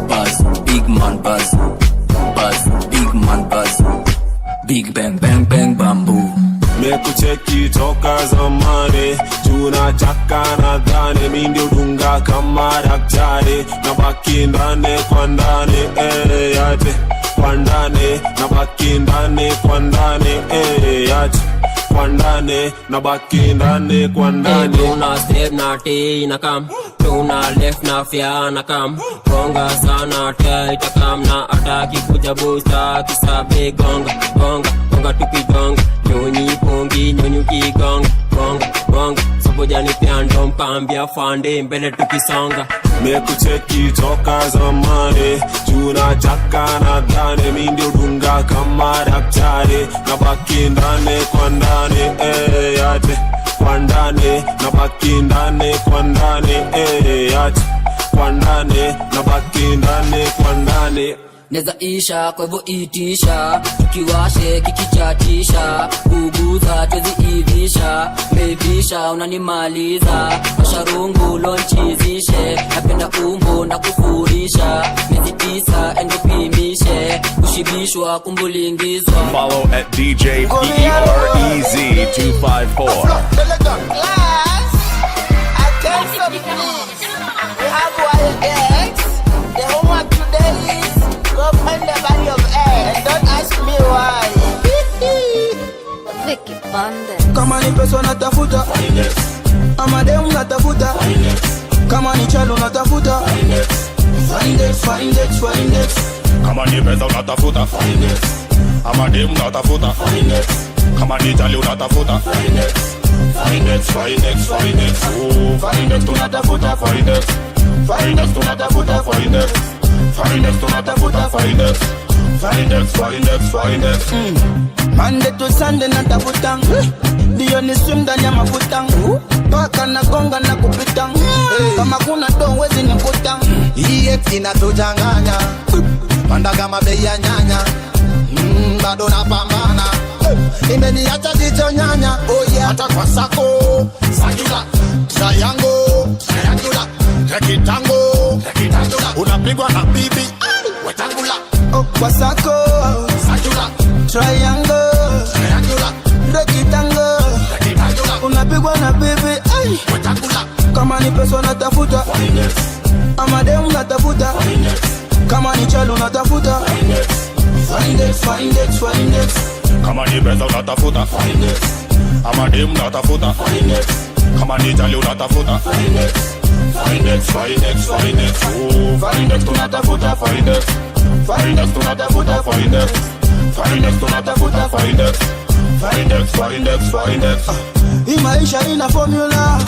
Buzz, big man buzz. Buzz, big man buzz. Big bang bang bang bamboo. Mekucheki toka zamani, tunachaka nadhani mi ndio dunga kama daktari, nabaki ndani kwa ndani, yate kwa ndani, nabaki ndani kwa ndani, yate kwa ndani, nabaki ndani kwa ndani. Tuna step na T na kam, tuna left na fya na kam, gonga sana tia itakam na ataki kuja busta kisabe gonga gonga gonga tukigonga nyonyi pongi nyonyi kigonga gonga gonga sobojani pyando mpambia fande mbele tukisonga. Mekucheki toka zamani, tunachaka nadhani mi ndio dunga kama daktari, nabaki ndani kwa ndani, yate kwa ndani, nabaki ndani kwa ndani, yate kwa ndani, nabaki ndani kwa ndani. Neza isha kwa hivyo itisha, tukiwashe kikichatisha, kuguza twezi ivisha, mevisha unanimaliza, washarungu lonchizishe, napenda umbo na kufurisha, miezi 9 endopimishe, kushibishwa kumbulingizwa. Follow at DJ PEREZ 254. Class, attention please. We have wild eggs. The homework today is go find the value of egg and don't ask me why. Vicky Bande. Kama ni pesa natafuta, ama demu natafuta, kama ni chalo natafuta, find it, find it, find it. Kama ni pesa unatafuta, ama demu unatafuta, kama ni chali unatafuta, find it, find it, find it. Oh, find it, tunatafuta, find it, find it, tunatafuta, find it, find it, tunatafuta, find it, find it, find it, find it. Monday to Sunday natafuta, ndio ni swim ndani ya mafuta, paka na gonga na kupita, kama kuna do wezi nikuta. EX inatuchanganya, panda kama bei ya nyanya, bado napambana, imeniacha jicho nyanya. Oh yeah, hata kwa sako sagula, triangle, triangular, rectangle, rectangular, unapigwa na bibi wetangula. Oh, kwa sako sagula, triangle, triangular, rectangle, rectangular, unapigwa na bibi wetangula. Kama ni pesa natafuta, ama demu natafuta, kama ni chalo natafuta, find it, find it, find it. Kama ni pesa unatafuta, ama demu unatafuta, kama ni chali unatafuta, find it, find it, find it. Oh, find it, tunatafuta, find it, find it, tunatafuta, find it, find it, tunatafuta, find it, find it, find it, find it. Hii maisha ina formula,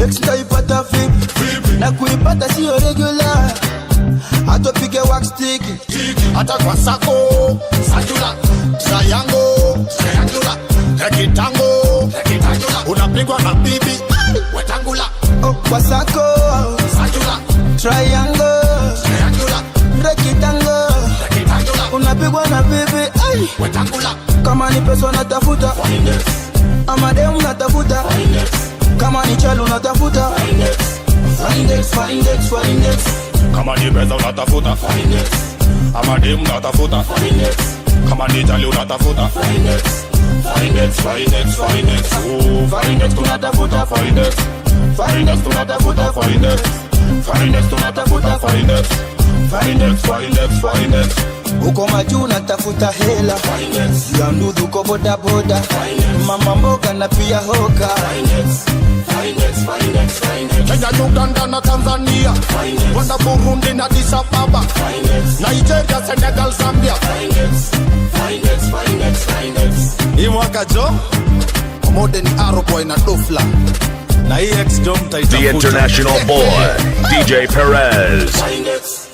ex nitaipata vipi? Na kuipata sio regular, hatopige wax stick. Hata kwa sako sagula, triangle, triangular, rectangle, rectangular, unapigwa na bibi wetangula. Oh, kwa sako sagula, triangle, triangular, rectangle, rectangular, unapigwa na bibi wetangula. Kama ni pesa natafuta, ama demu natafuta, kama ni chalo natafuta, find it, find it, find it. Kama ni pesa unatafuta, ama demu unatafuta, kama ni chali unatafuta, find it, find it, find it. Oh, find it, tunatafuta, find it, find it, tunatafuta, find it, find it, tunatafuta, find it, Finance, finance, finance. Uko majuu natafuta hela ya ndudhu, uko bodaboda, mama mboga na pia hoka. Kenya, Uganda na Tanzania, Rwanda, Burundi na Addis Ababa, Nigeria, Senegal, Zambia. Hii mwaka jo Modern Arrow Boy na Dofla na hii ex jo The mtaitafuta. International Boy, DJ Perez. Finance,